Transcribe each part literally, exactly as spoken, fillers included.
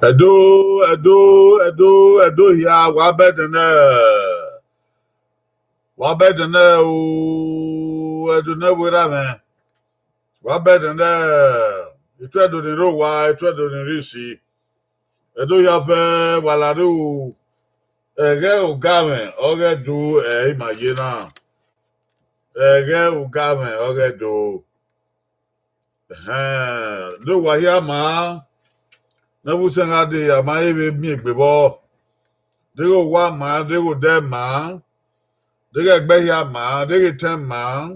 Ẹdo, Ẹdo, Ẹdo, Ẹdo hia, wa bẹdẹ nẹ, wa bẹdẹ nẹ o, Ẹdo ne vbe erha mwẹ, wa bẹdẹ nẹ, etuẹdo ni rre owa, etuẹdo ni rre isi, Ẹdo hia fẹ, wa la rre o, ẹghẹ oga mwẹ ọghe Ẹdo ẹ i ma ye na, ẹghẹ oga mwẹ ọghe Ẹdo. Ẹhẹn, de owa hia maa, ne ẹvbo usẹn gha dee, a ma he vbe miẹn egbe vbọ. Deghẹ owa maa, deghẹ odẹ maa, deghẹ ẹgbẹe hia maa, deghẹ etẹn maa,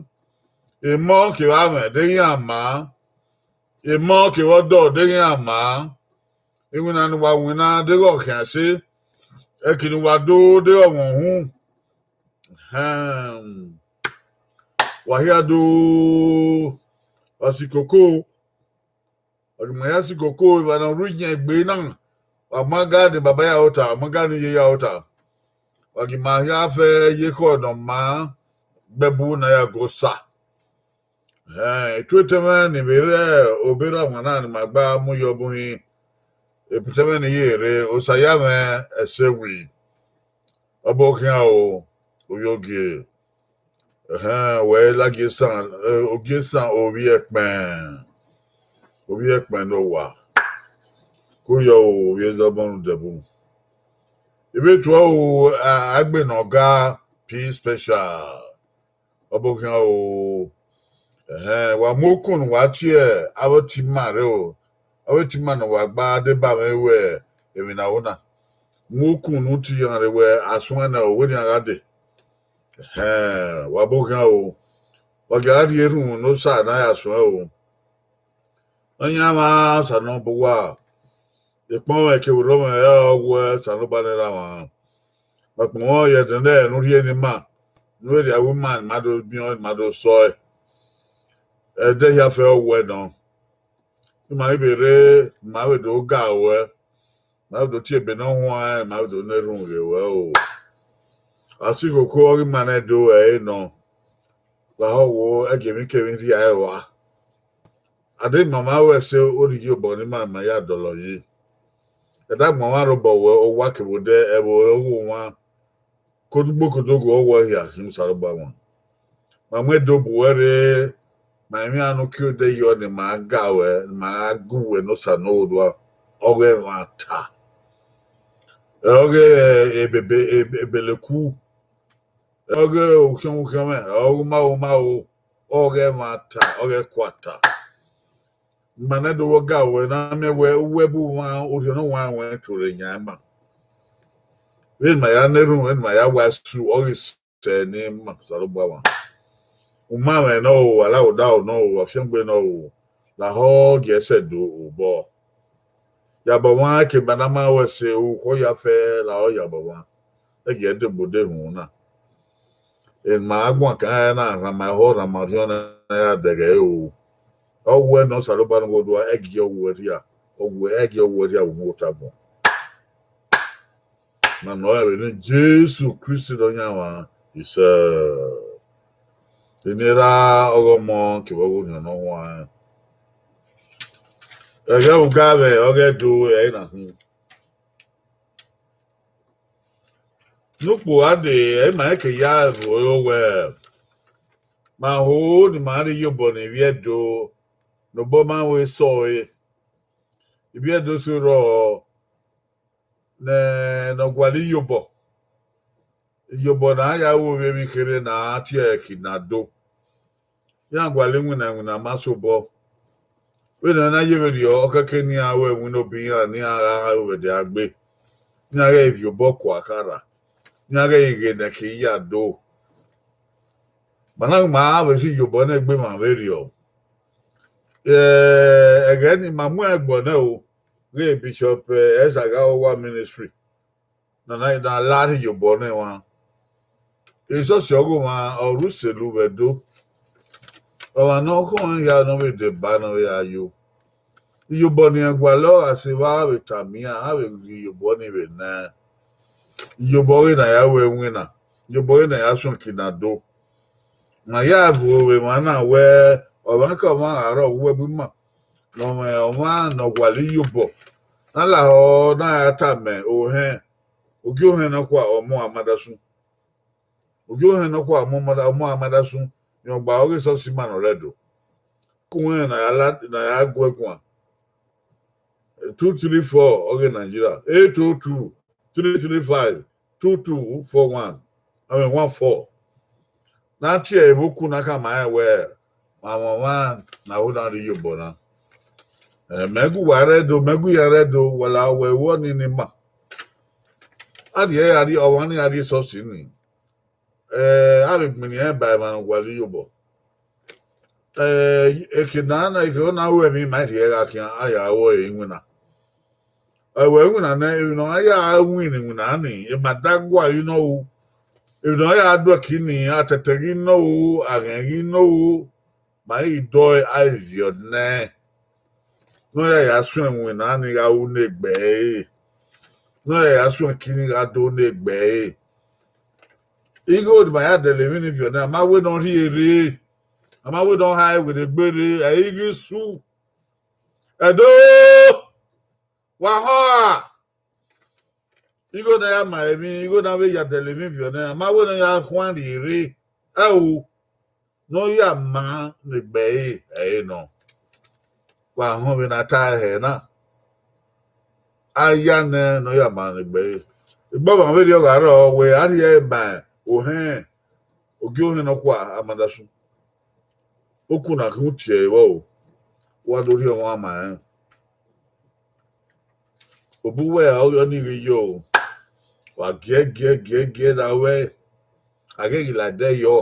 emọ kevbe amwẹ deghẹ iran maa, emọ kevbe ọdọ deghẹ iran maa, iwinna ne uwa winna deghẹ ọ khian ẹse, ẹki ne uwa do deghẹ ọmwa uhunmwu. Ẹhẹn, wa hia do, wa si koko, wa ghi ma hia si koko, evba ne ọ rre iyẹn egbe na, wa ma ga ne baba ya ota, wa ma ga ne iye ya ota, wa ghi ma hia fẹ ye ekhọe ne ọ maa gbe ẹbu ne a ya gu Osa. Ẹhẹn, etu etẹn mwẹ ni vbe rre obọ erha ọmwa na ne ima gba mu yọ bun hin, etu etẹn mwẹ ni ye rre, Osa ya mwẹ ẹse wi, ọ bọ khian o, ovbi ogie. Ẹhẹn, wẹ i la gie esan, eh, ogie esan ovbi ẹkpẹn, ovbi ẹkpẹn ne owa, ko yọ o, ovbi Ezọbọn Rudẹbu. I vbe tuẹ o, a, a gbe ne ọ ga P Special, ọ bọ khian o. Ẹhẹn, wa mu okun ne uwa tie avbe ọtẹn ima rre o, avbe ọtẹn ima ne wa gba deba mwẹ wẹ emwi ne a ru na. Mu okun ne u tie iran rre wẹ a suẹn nẹ o, wẹ nian gha dee. Ẹhẹn, wa bọ khian o, wa gia rhie erhunmwu ne Osa ne a ya suẹn o. Ọyan mwa Osanobua, ekpọnmwẹ kevbe orhọnmwẹ ọre ọ wẹ Osanobua ne erha mwa. Ma kpọnmwẹ ye ẹdẹnẹrẹ ne u rhie ne ima, ne u vbe rhie avbe ima ne ima do biẹn ọẹn, ne ima do sẹ ọe. Ẹdẹ hia fẹ ọ wẹ nọ, ima ghi vbe rre, ima vbe do ga ruẹ, ima vbe do tie ebe ne ọ huanrẹn, ima vbe do na erhunmwu ghe ruẹ o. A si koko ọghe ima ne Ẹdo ẹre nọ, lahọ wo ẹgie emwikemwi rhia ẹre rua. A de ma ma ru ẹse, ọ rhie iyobọ ne ima ma ya dọlọ yi. Ẹdẹ agbọn mwa rre obọ wẹ owa kevbe odẹ, ẹvbo ọghe owan, kodugbo kodogho ọwẹ hia khin Osanobua mwa. Ma mu Ẹdo bu uwẹ rre, ma emwi iran ne u kie odẹ yọ ne ma ga ruẹ, ne ma gu uwẹ ne Osanobua, ọghe ẹmwata. Ọghe ebebe, ebe, ebeleku, ọghe ukhiọnmwukhiọnmwẹ, ọghe umaro umaro, ọghe ẹmwata, ọghe ẹkuata. Ma nẹ do vbe ga ruẹ ne a miẹn wẹ uwẹ bu mwa, orhiọn ne ọ wan ruẹ tue rre yan ima. Vbene ima ya na erhunmwu, vbene ima ya wa ẹsu, ọ ghi sẹ ne ima Osanobua mwa. Umamwẹ nọ o, alaghodaro nọ o, afiangbe nọ o, lahọ gie ẹsẹ do obọ. Yabọ mwa, ẹke ma na ma ru ẹse, ukhọ ya fẹ lahọ yabọ mwa. Ẹgie ẹdegbo de erhunmwu na. Eni ma guan kan na rhan ma ehọ, rhan ma orhiọn na ya dẹghe ẹre o. Ọ wẹ ne Osanobua ne ughe odua, ẹgie ọ wẹ rhia, ọ wẹ, ẹgie ọ wẹ rhia vbe uhunmwu ota agbọn. Ma nọ rẹn vbe eni Jesu Kristi Nọyaẹnmwa, isẹ. Eni erha, ọghe Ọmọ kevbe ọghe Orhiọn Ne Ọ Huanrẹn. Ẹghẹ oga mwẹ ọghe Ẹdo ẹre na khin. Ne ukpo gha dee, ẹ i ma ke ya ẹvbo ẹre wẹ, ma ho ne ima rhie iyobọ ne ivbi Ẹdo ne obọ ma ru eso ẹre. Ivbi Ẹdo sẹ rrọọ ne, ne ọ gualọ iyobọ. Iyobọ ne a ya ru vbe emwi kherhe ne a tie ẹki na do. Iran gualọ iwinna iwinna ma sobọ. Vbene ọ na ye vberriọ, ọ kẹkẹ ne iran ru ẹwinna obọ iran ne iran gha ru vbe ẹdẹ gha gbe. Ne iran ghẹ viọ obọ kua kharha. Ne iran ghẹ ghe ne ẹki ya do. Ma na ma vbe rhie iyobọ nẹ egbe emwa vberriọ. Eh, ẹghẹ ni ma mu ẹgbọ nẹ o, ghe Bishop, eh, Ezagha Owa Ministry. Na, na, na la rhie iyobọ nẹ emwa. Esọsi ọghe ọmwa ọ rre uselu vbe Ẹdo. Ọmwa ne ọ khọn hia ne ọ vbe deba ne ọ vbe ra yo. Iyobọ ne iran gualọ gha sẹ evba, a vbe tama iran, a vbe rhie iyobọ ni vbe nẹ. Iyobọ ọghe ne a ya ru ẹwinna, iyobọ ọghe ne a ya suẹn ẹki na do. Ma ya vuo vbe emwa na wẹ, ọmwaikọmwa gha rrọọ vbe uwu ẹbu ima, ne ọ mwẹ ọmwa ne ọ gualọ iyobọ, Na lahọ na ya tama ohẹn, ogie ohẹn nọkhua ọmọ amadasun. Ogie ohẹn nọkhua ọmọ amada, ọmọ amadasun, rẹn ọgba ọghe esọsi ima ne ọ rre Ẹdo. Ku ẹn na ya la, na ya gu ẹguan. Two three four ọghe Nigeria, eight oh two, three three five, two two four one, I mean, one four. Na tie ẹvbo ku na khama rẹn wẹẹ, ma mwẹ ọmwa ne a ho na rre iyobọ na. Eh, mẹ gu uwa rre Ẹdo, mẹ gu iyẹn rre Ẹdo, wala wẹ vbọ ni ne ima. A rhie, a rhie, ọmwa ni a rhie esọsi ni. Eh, a vbe gbinni ẹn ba emwa ne ọ gualọ iyobọ. Eh, eke na, na, eke na ru emwi ma rhie gha khian, a ya ru ẹre iwinna. Ẹvbo iwinna nẹ, emwi ne ọ ya winna iwinna ni, emwa da gualọ nọ ru. Emwi ne ọ ya do ẹki ni, atẹtẹ ghi nọ ru, aghẹn ghi nọ ru, ma i dọe a i viọ nẹ. Ne ọ ya ya suẹn iwinna ni gha ru ne egbe ẹre. Ne ọ ya ya suẹn ẹki ni gha do ne egbe ẹre. Igho ne ima ya dẹlẹ emwi ni viọ nẹ, a ma wẹ ne ọ rhie rre. A ma wẹ ne ọ ha ẹre werriegbe rre, ẹ i ghi su. Ẹdo, wa họn a? Igho na ya ma emwi, igho na vbe ya dẹlẹ emwi viọ nẹ, a ma wẹ ne ọ ya khuan rhie rre. Ẹo, ne ọ ya ma ne egbe ẹre, ẹre nọ. Wa họn vbene a ta hẹ na. A ya nẹ ne ọ ya ma ne egbe ẹre. Egbe ọmwa vberriọ gha rrọọ wẹ a rhie ẹre ma ohẹn, ogie ohẹn nọkhua amadasun. Uku na khin tie ẹre vbọ o, wa do rhie ọmwa ma rẹn. Obu wẹ ọghe ọnii ghi yo, wa giẹ giẹ giẹ giẹ na wẹ a ghẹ ghi la ẹdẹ yọ.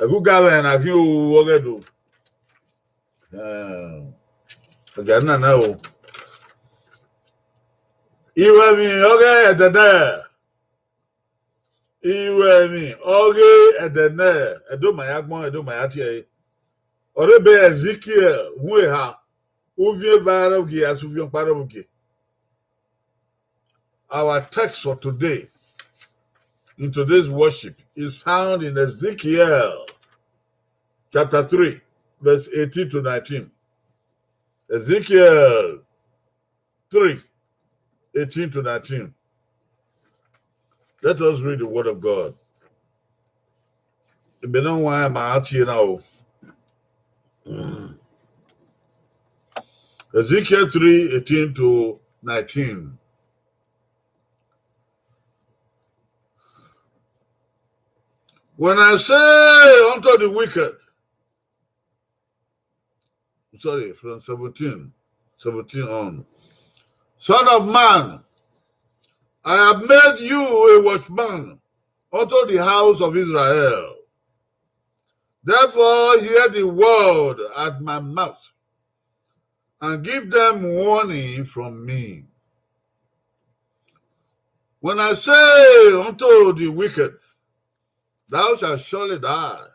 Ẹguga mwẹ na khin o, ọghe Ẹdo. Ẹga na na o. Iruẹmwi ọghe ẹdẹdẹ. Iruẹmwi ọghe ẹdẹdẹ, Ẹdo ma ya gbọn, Ẹdo ma ya tie ẹre. Ọre ebe Ezekiel hu eha, uviẹn eva rre ogie, a sẹ uviẹn ọkpa rre ogie. Our text for today, in today's worship, is found in Ezekiel chapter three, verse eighteen to nineteen. Ezekiel three, eighteen to nineteen. Let us read the word of God. Ebe ne ọ wan ma a tie na o. Ezekiel three, eighteen to nineteen. When I say unto the wicked, sorry, from seventeen, seventeen on. Son of man, I have made you a watchman unto the house of Israel. Therefore, hear the word at my mouth, and give them warning from me. When I say unto the wicked, thou shalt surely die,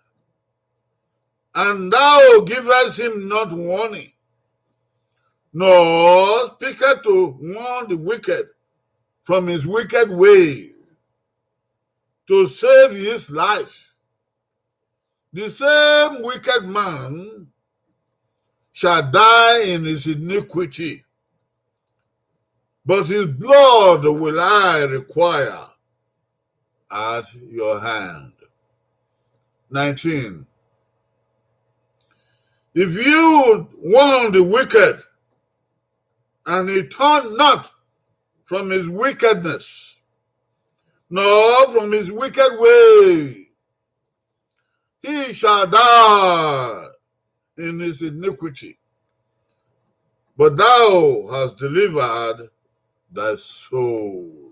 and thou givest him not warning, nor speakest to warn the wicked from his wicked way, to save his life, the same wicked man shall die in his iniquity, but his blood will I require at your hand. Nineteen. If you warn the wicked, and he turn not from his wickedness, nor from his wicked way, he shall die in his iniquity, but thou hast delivered thy soul.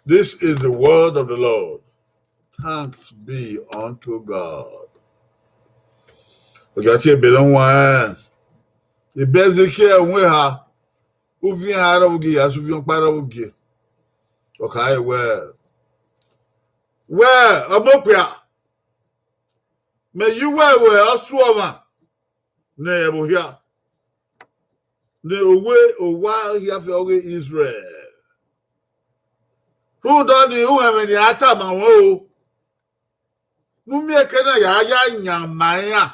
This is the word of the Lord. Thanks be unto God. Ọjọ tie ebe ne ọ wan, ebe Ezekiel hu eha, uviẹn eha rre ogie, a sẹ uviẹn ọkpa rre ogie. Ọ khare wẹẹ, wẹẹ, ọmọ okpia, mẹ ye uwẹ wẹẹ ọsuọmwa ne ẹvbo hia, ne owa, owa hia fẹ ọghe Israel. Rhunmwuda ọnii, uhẹn mwẹ ne a tama ruẹ o, ne u miẹn eke na ya ya yan ma iran.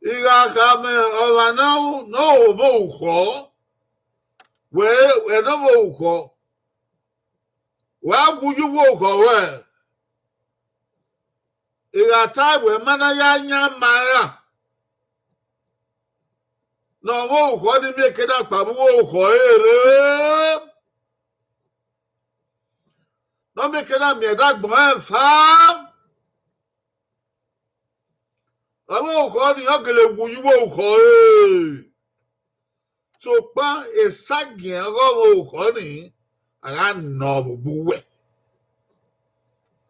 I gha khama ọmwa ne ọ, ne ọ vbe orukhọ, wẹ, ẹdẹ ọ vbe orukhọ, wa gu ye uwu orukhọ ruẹ, I gha tae wẹ ma na ya yan ma ra, ne ọ vbe orukhọ ni miẹn eke na kpao vbe uwu orukhọ ẹre rre, ne ọ miẹn eke na miẹn ẹdẹ agbọn rẹn fa. Ọ vbe orukhọ ni, ọ gele wu ye uwu orukhọ ẹre. Sokpan esagiẹn ọghe ọmwa orukhọ ni, a gha nọ vbe obọ uwẹ,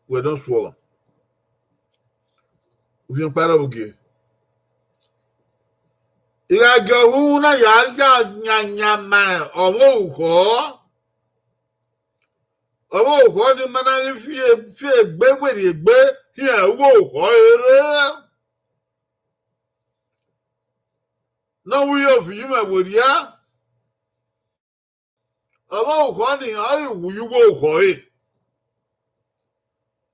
wẹ ne ọ suọ ọmwa. Ufiẹn ọkpa rrọọ vbe ogie. I gha gie ọhunmwu na ya ya yanyan ma ọmwa orukhọ, ọmwa orukhọ ni ma na ghi fi, fi egbe werriegbe hiẹn uwu orukhọ ẹre, ne ọ wu ye oviẹn mwẹ werriẹ. Ọmwa orukhọ ni, ọ ghi wu ye uwu orukhọ ẹre.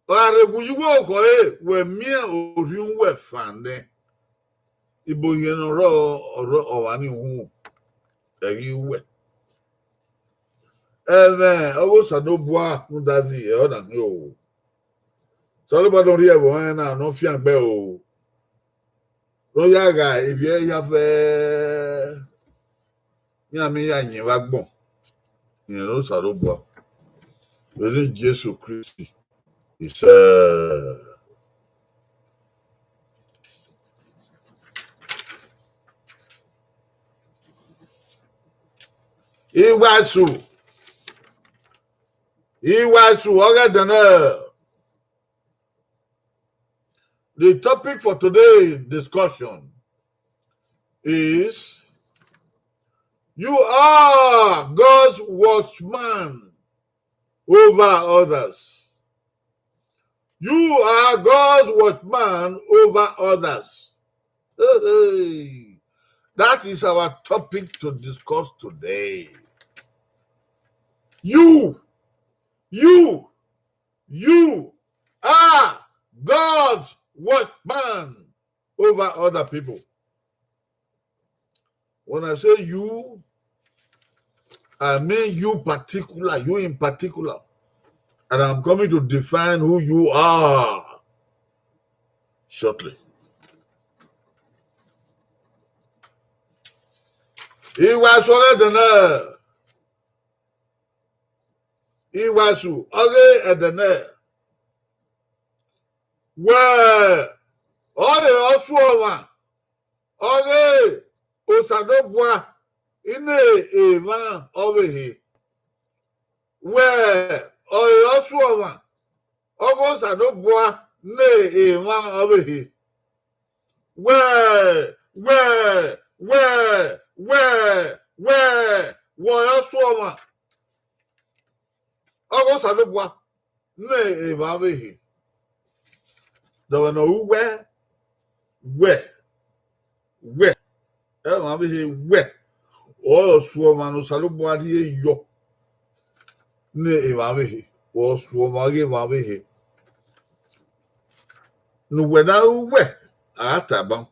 Ọ gha rhe wu ye uwu orukhọ ẹre, wẹ miẹn orhiọn uwẹ fan nẹ. Ibo hiẹn ne ọ rrọọ, ọ rrọọ ọmwa ni uhunmwu, ẹ ghi wẹ. Ẹmwẹ ọghe Osanobua rhunmwuda zẹ, ẹ ọna ni o. Osanobua ne ọ rhie ẹvbo ẹnrẹn na ne ọ fiangbe o. Ne ọ ya gha evbiẹ ya fẹ, iran miẹn ya yin vbe agbọn, rẹn ne Osanobua, vbe eni Jesu Kristi isẹ. Iwẹsu, iwẹsu ọghe ẹdẹnẹ. The topic for today's discussion is, you are God's watchman over others. You are God's watchman over others. Hey, hey. That is our topic to discuss today. You, you, you are God's watchman over other people. When I say you, I mean you particular, you in particular. And I'm coming to define who you are shortly. Iwẹsu ọghe ẹdẹnẹ. Iwẹsu ọghe ẹdẹnẹ. Wẹ ọre ọsuọmwa ọghe Osanobua ne emwa ọvbehe. Wẹ ọre ọsuọmwa ọghe Osanobua ne emwa ọvbehe. Wẹ, wẹ, wẹ, wẹ, wẹ, wẹ ọre ọsuọmwa ọghe Osanobua ne emwa ọvbehe. Dọmwẹ ne ọ ru wẹ, wẹ, wẹ, emwa ọvbehe wẹ, ọre ọsuọmwa ne Osanobua rhie yọ ne emwa ọvbehe, ọsuọmwa ọghe emwa ọvbehe. Ne uwẹ na ru wẹ, a tama.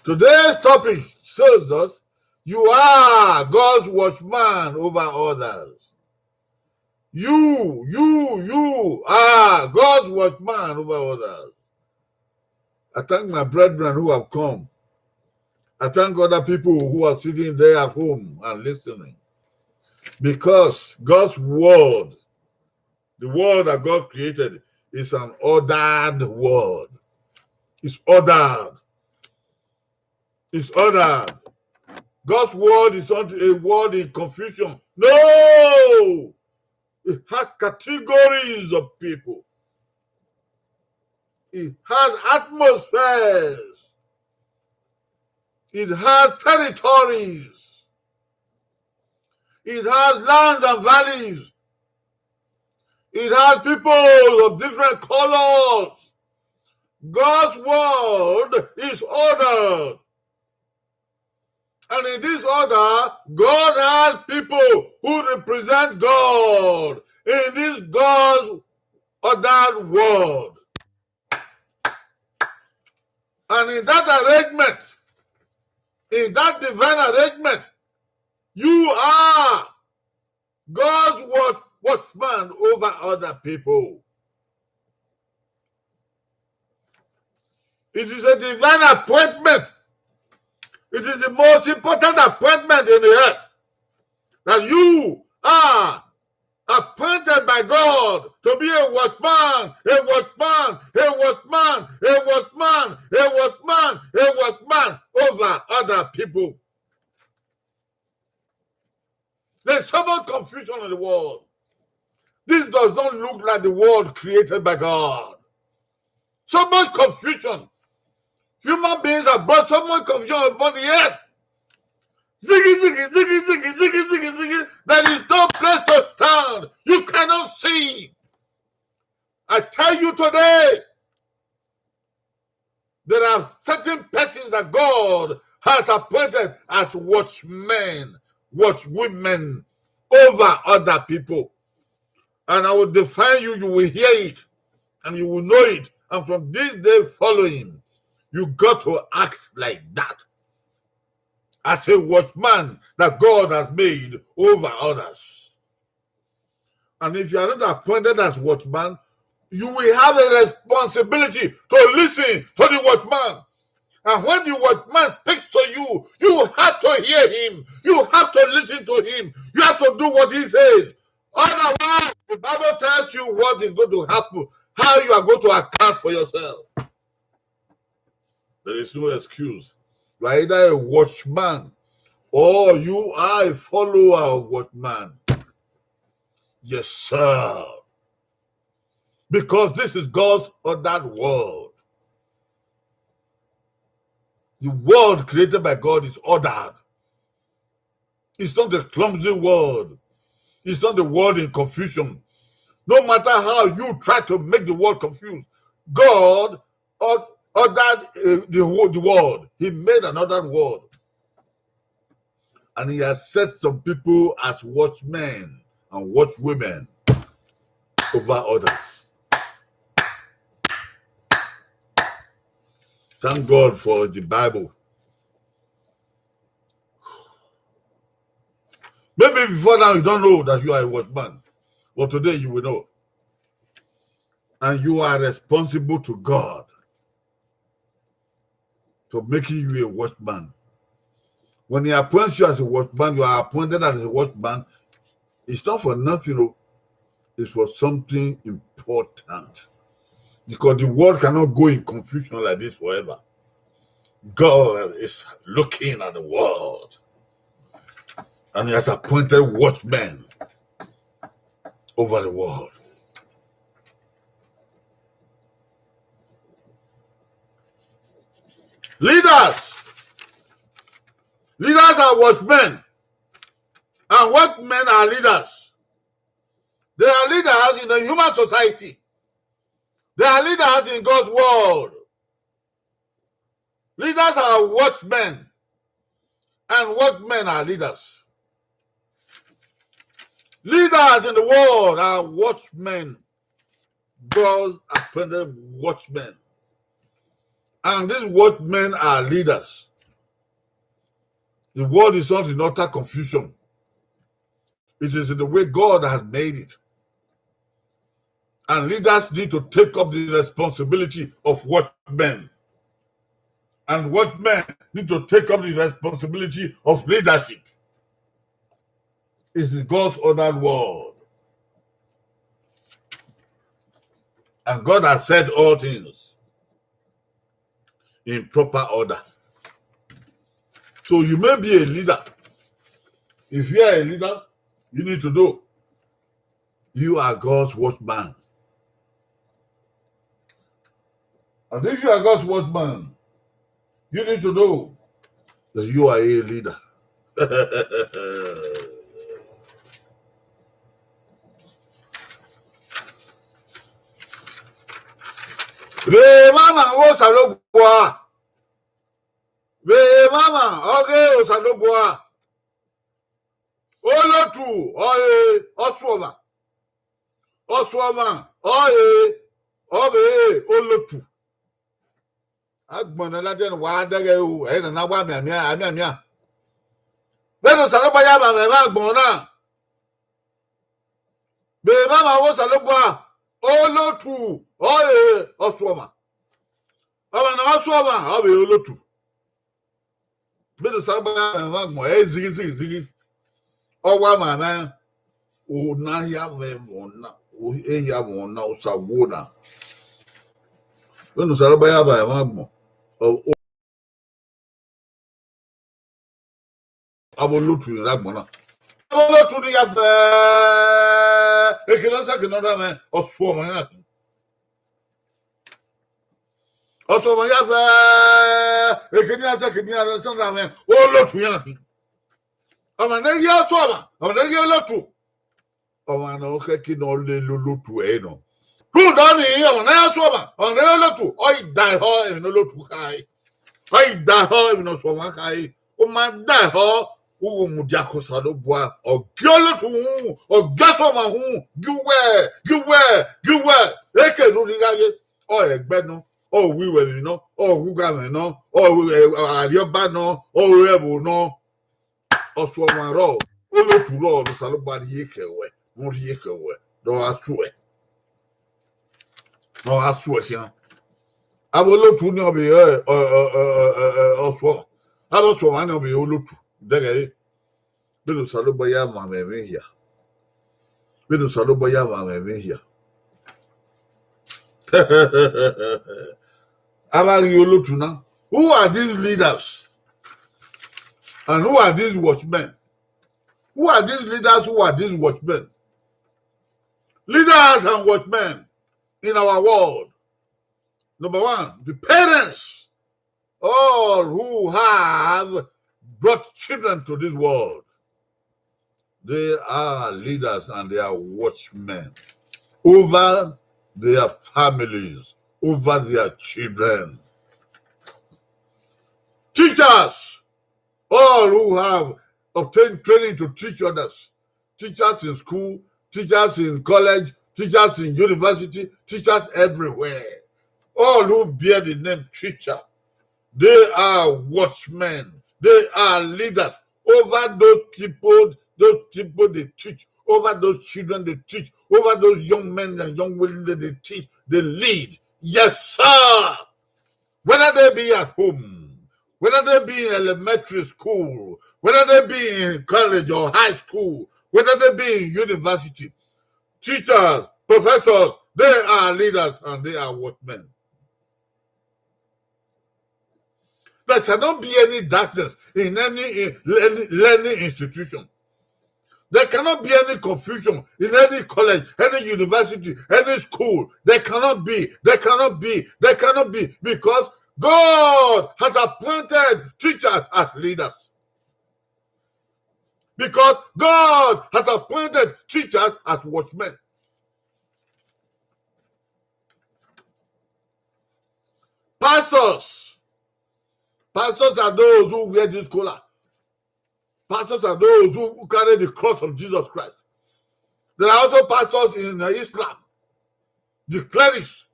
Today's topic shows us you are God's watchman over others. You, you, you are God's watchman over others. I thank my brethren who have come. I thank other people who are sitting there at home and listening. Because God's word, the world that God created, is an ordered world. It's ordered. It's ordered. God's word is not a word in confusion. No! It has categories of people. It has atmospheres. It has territories. It has lands and valleys. It has people of different colors. God's word is ordered. And in this order, God has people who represent God in this God's ordered world. And in that arrangement, in that divine arrangement, you are God's watch, watchman over other people. It is a divine appointment. It is the most important appointment in the earth, that you are appointed by God to be a watchman, a watchman, a watchman, a watchman, a watchman, a watchman over other people. There's so much confusion in the world. This does not look like the world created by God. So much confusion. Human beings have brought so much confusion upon the earth. Ziggy, ziggy, ziggy, ziggy, ziggy, ziggy, ziggy. There is no place to stand. You cannot see. I tell you today, there are certain persons that God has appointed as watchmen, watchwomen over other people. And I will define you, you will hear it, and you will know it. And from this day following, you got to act like that, as a watchman that God has made over others. And if you are not appointed as watchman, you will have a responsibility to listen to the watchman. And when the watchman speaks to you, you have to hear him. You have to listen to him. You have to do what he says. Otherwise, the Bible tells you what is going to happen, how you are going to account for yourself. There is no excuse. You are either a watchman or you are a follower of watchman. Yes, sir. Because this is God's ordered world. The world created by God is ordered. It's not a clumsy world. It's not a world in confusion. No matter how you try to make the world confused, God or-, ordered, uh, the whole, the world. He made an ordered world. And he has set some people as watchmen and watchwomen over others. Thank God for the Bible. Maybe before now you don't know that you are a watchman, but today you will know. And you are responsible to God for making you a watchman. When he appoints you as a watchman, you are appointed as a watchman. It's not for nothing, oh. It's for something important. Because the world cannot go in confusion like this forever. God is looking at the world. And he has appointed watchmen over the world. Leaders. Leaders are watchmen. And watchmen are leaders. They are leaders in the human society. They are leaders in God's world. Leaders are watchmen, and watchmen are leaders. Leaders in the world are watchmen. God appointed watchmen. And these watchmen are leaders. The world is not in utter confusion. It is in the way God has made it. And leaders need to take up the responsibility of watchmen. And watchmen need to take up the responsibility of leadership. It's God's ordered world. And God has set all things in proper order. So you may be a leader. If you are a leader, you need to know you are God's watchman. And if you are God's watchman, you need to know that you are a leader. Vbe emwamwa ọghe Osanobua, vbe emwamwa ọghe Osanobua, olotu ọre ọsuọmwa. Ọsuọmwa, ọ re, ọ vbe re olotu. Agbọn ne ladian wa dẹghẹ o, ẹ na na wa mianmian, a mianmian. Vbene Osanobua ya vbe mwẹ agbọn na, vbe emwamwa ọghe Osanobua, olotu, ọ re Ọsuọmwa. Ọmwa ne ọ Ọsuọmwa, ọ vbe re olotu. Vbene Osanobua ya vbe mwẹ agbọn, ẹ zighi, zighi, zighi. Ọ wa mwamwa, ona hia mwẹ ẹmwẹ ọna, e hia mwẹ ọna, osa wo na. Vbene Osanobua ya vbe mwẹ agbọn, ọ, ọ, avbe olotu ni rre agbọn na. Avbe olotu ni ya fẹ, ekene ọ sẹ ekene ọ da mwẹ, Ọsuọmwa na khin. Ọsuọmwa ya fẹ, ekene ya sẹ ekene ya sẹ da mwẹ, olotu ya khin. Ọmwa ne ghi Ọsuọmwa, ọmwa ne ghi olotu. Ọmwa ne ọ khẹke ne ọ lele olotu ẹre nọ. Rhunmwuda ọnii, ọmwa ne ọ ya Ọsuọmwa, ọmwa ne ọ ya olotu, ọ i da ehọ emwi ne olotu khare. Ọ i da ehọ emwi ne Ọsuọmwa khare. U ma da ehọ, u ghi mudia ke Osanobua, ọ gie olotu uhunmwu, ọ gie Ọsuọmwa uhunmwu, gie uwẹ, gie uwẹ, gie uwẹ. Eke ne u rhirhi gha ye, ọ re ẹgbẹ nọ, ọ re uwu iwẹmwi nọ, ọ re uwu ughamwẹ nọ, ọ re, eh, arriọba nọ, ọ re ẹvbo nọ. Ọsuọmwa rrọọ, olotu rrọọ ne Osanobua rhie khẹ ruẹ, ne ọ rhie khẹ ruẹ, ne ọ gha suẹ, ne ọ gha suẹ khian. Avbe olotu ni ọ vbe, ẹ, ọ, ọ, ọ, ọ, ọ, Ọsuọmwa, avbe Ọsuọmwa ni ọ vbe re olotu, dẹghẹ re. Vbene Osanobua ya mwamwa ẹmwẹ hia. Vbene Osanobua ya mwamwa ẹmwẹ hia. Avbe a ghi olotu na. Who are these leaders? And who are these watchmen? Who are these leaders? Who are these watchmen? Leaders and watchmen in our world. Number one, the parents, all who have brought children to this world. They are leaders and they are watchmen over their families, over their children. Teachers, all who have obtained training to teach others, teachers in school, teachers in college, teachers in university, teachers everywhere. All who bear the name teacher, they are watchmen. They are leaders over those people, those people they teach, over those children they teach, over those young men and young women that they teach, they lead. Yes, sir. Whether they be at home, whether they be in elementary school, whether they be in college or high school, whether they be in university, teachers, professors, they are leaders and they are watchmen. There shall not be any darkness in any, in any learning institution. There cannot be any confusion in any college, any university, any school. There cannot be, there cannot be, there cannot be, because God has appointed teachers as leaders. Because God has appointed teachers as watchmen. Pastors, pastors are those who wear this collar. Pastors are those who, who carry the cross of Jesus Christ. There are also pastors in, uh, Islam, the clerics,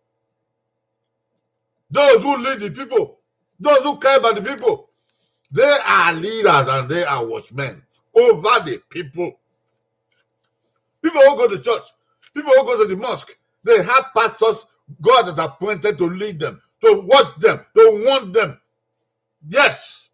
those who lead the people, those who care about the people. They are leaders and they are watchmen over the people. People who go to church, people who go to the mosque, they have pastors God has appointed to lead them, to watch them, to warn them. Yes.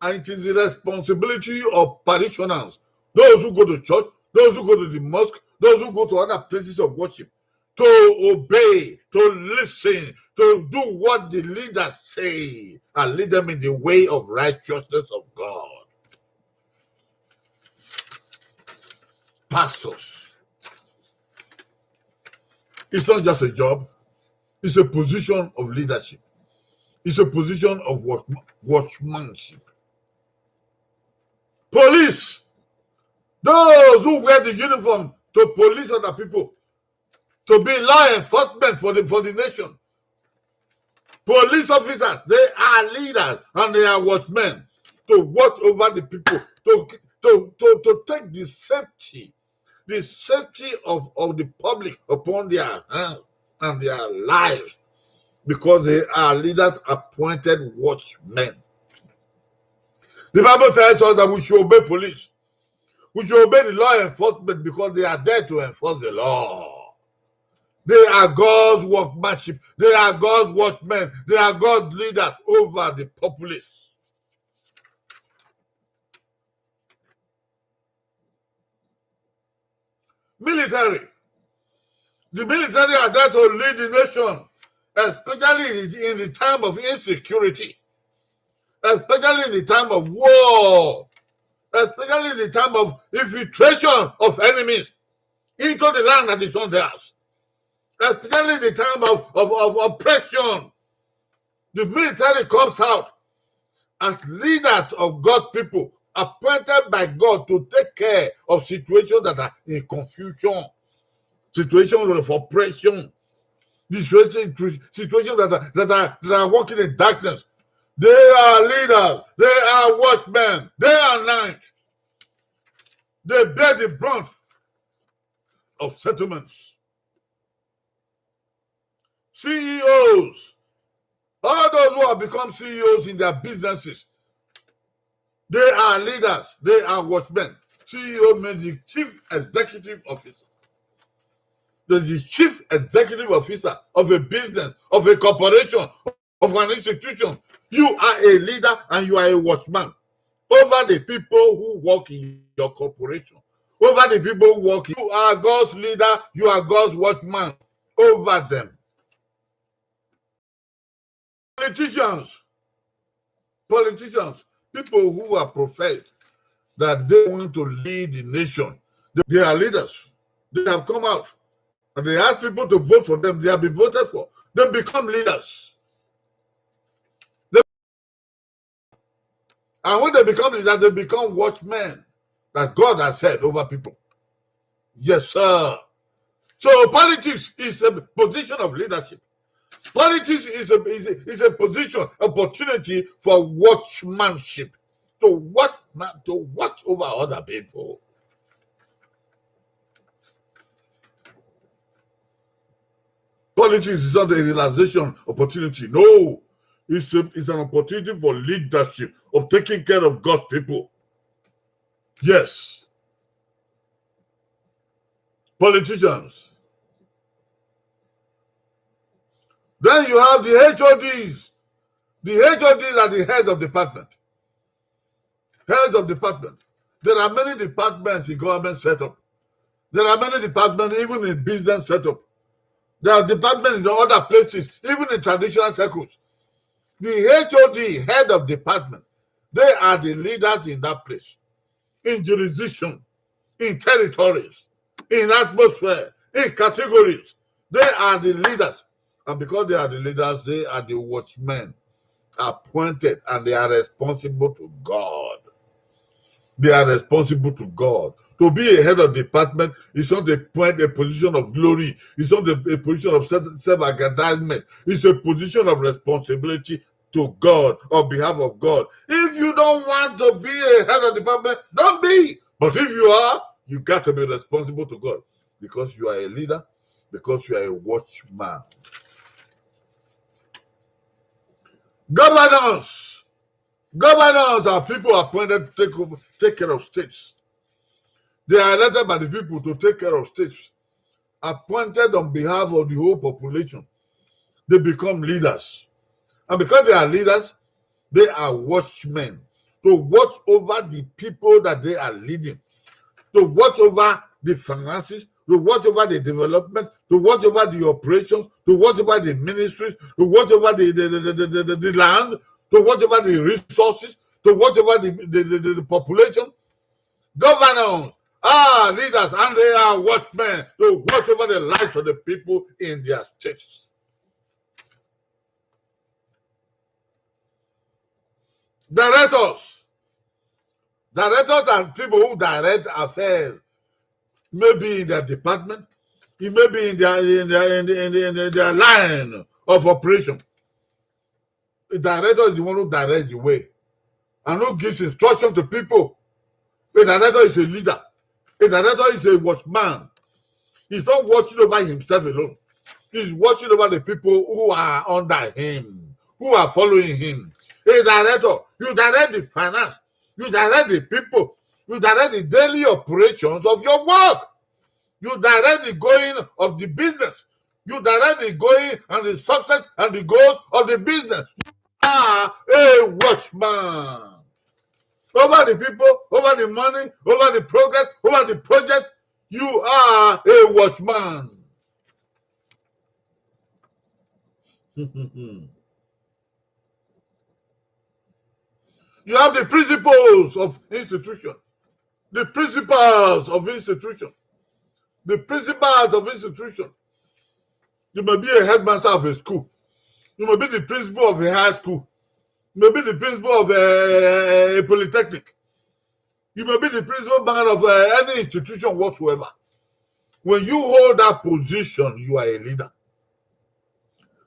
And it is the responsibility of parishioners, those who go to church, those who go to the mosque, those who go to other places of worship, to obey, to listen, to do what the leaders say and lead them in the way of righteousness of God. Pastors. It's not just a job. It's a position of leadership. It's a position of watch-, watchmanship. Police. Those who wear the uniform to police other people, to be law enforcement for the, for the nation. Police officers, they are leaders and they are watchmen to watch over the people, to, to, to, to take the safety the safety of, of the public upon their hands and their lives, because they are leaders appointed watchmen. The Bible tells us that we should obey police. We should obey the law enforcement because they are there to enforce the law. They are God's workmanship. They are God's watchmen. They are God's leaders over the populace. Military. The military are there to lead the nation, especially in the time of insecurity, especially in the time of war, especially in the time of infiltration of enemies into the land that is not theirs, especially in the time of, of, of oppression. The military comes out as leaders of God's people, appointed by God to take care of situations that are in confusion, situations of oppression, situations, situations that are, that are, that are working in darkness. They are leaders. They are watchmen. Day and night, they bear the brunt of settlements. C E Os, all those who have become C E Os in their businesses, they are leaders, they are watchmen. C E O means the chief executive officer. The, the chief executive officer of a business, of a corporation, of an institution. You are a leader and you are a watchman over the people who work in your corporation, over the people who work. You are God's leader, you are God's watchman over them. Politicians, politicians, people who are professed that they want to lead the nation, they, they are leaders. They have come out and they ask people to vote for them. They have been voted for. They become leaders. They, and when they become leaders, they become watchmen that God has set over people. Yes, sir. So politics is a position of leadership. Politics is a, is a, is a position, opportunity for watchmanship, to watch, to watch over other people. Politics is not a realization opportunity. No, it's a, it's an opportunity for leadership, of taking care of God's people. Yes. Politicians. Then you have the H O Ds. The H O Ds are the heads of department. Heads of department. There are many departments in government setup. There are many departments even in business setup. There are departments in other places, even in traditional circles. The H O D, head of department, they are the leaders in that place, in jurisdiction, in territories, in atmosphere, in categories. They are the leaders. And because they are the leaders, they are the watchmen appointed, and they are responsible to God. They are responsible to God. To be a head of department is not a point, a position of glory. It's not a, a position of self, self-aggrandizement. It's a position of responsibility to God, on behalf of God. If you don't want to be a head of department, don't be. But if you are, you got to be responsible to God because you are a leader, because you are a watchman. Governors. Governors are people appointed to take over, take care of states. They are elected by the people to take care of states, appointed on behalf of the whole population. They become leaders. And because they are leaders, they are watchmen to watch over the people that they are leading, to watch over the finances, to watch over the development, to watch over the operations, to watch over the ministries, to watch over the, the, the, the, the, the land, to watch over the resources, to watch over the, the, the, the, the population. Governors are leaders and they are watchmen to watch over the lives of the people in their states. Directors. Directors are people who direct affairs, maybe in their department, it may be in their, in their, in their, in their, in their line of operation. A director is the one who directs the way and who gives instruction to people. A director is a leader. A director is a watchman. He's not watching over himself alone. He's watching over the people who are under him, who are following him. A director, you direct the finance, you direct the people, you direct the daily operations of your work. You direct the going of the business. You direct the going and the success and the goals of the business. You are a watchman. Over the people, over the money, over the progress, over the project, you are a watchman. You have the principles of institution. The principles of institution. The principles of institution. You may be a headmaster of a school. You may be the principal of a high school. You may be the principal of a, a polytechnic. You may be the principal man of uh, any institution whatsoever. When you hold that position, you are a leader.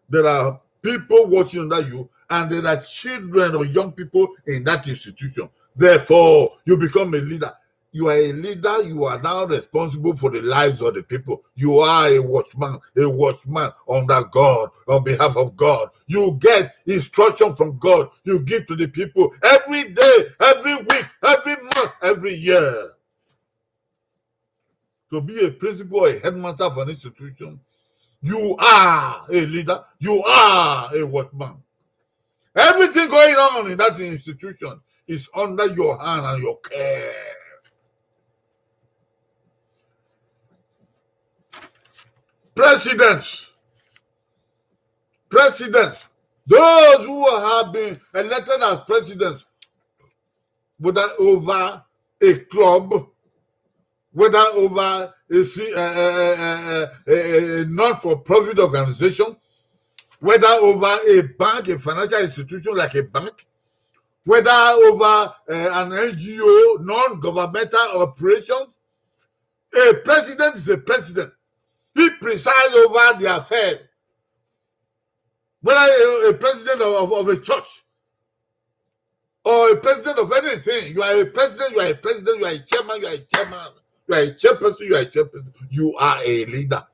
There are people watching under you, and there are children or young people in that institution. Therefore, you become a leader. You are a leader, you are now responsible for the lives of the people. You are a watchman, a watchman under God, on behalf of God. You get instruction from God, you give to the people every day, every week, every month, every year. To be a principal or a headmaster of an institution, you are a leader, you are a watchman. Everything going on in that institution is under your hand and your care. Presidents, presidents, those who have been elected as presidents, whether over a club, whether over a, si- a, a, a, a, a, a non-for-profit organization, whether over a bank, a financial institution like a bank, whether over uh, an N G O, non-governmental operations, a president is a president. He presides over the affair. Whether a, a president of, of, of a church or a president of anything, you are a president, you are a president, you are a chairman, you are a chairman, you are a chairperson, you are a chairperson. You are a leader.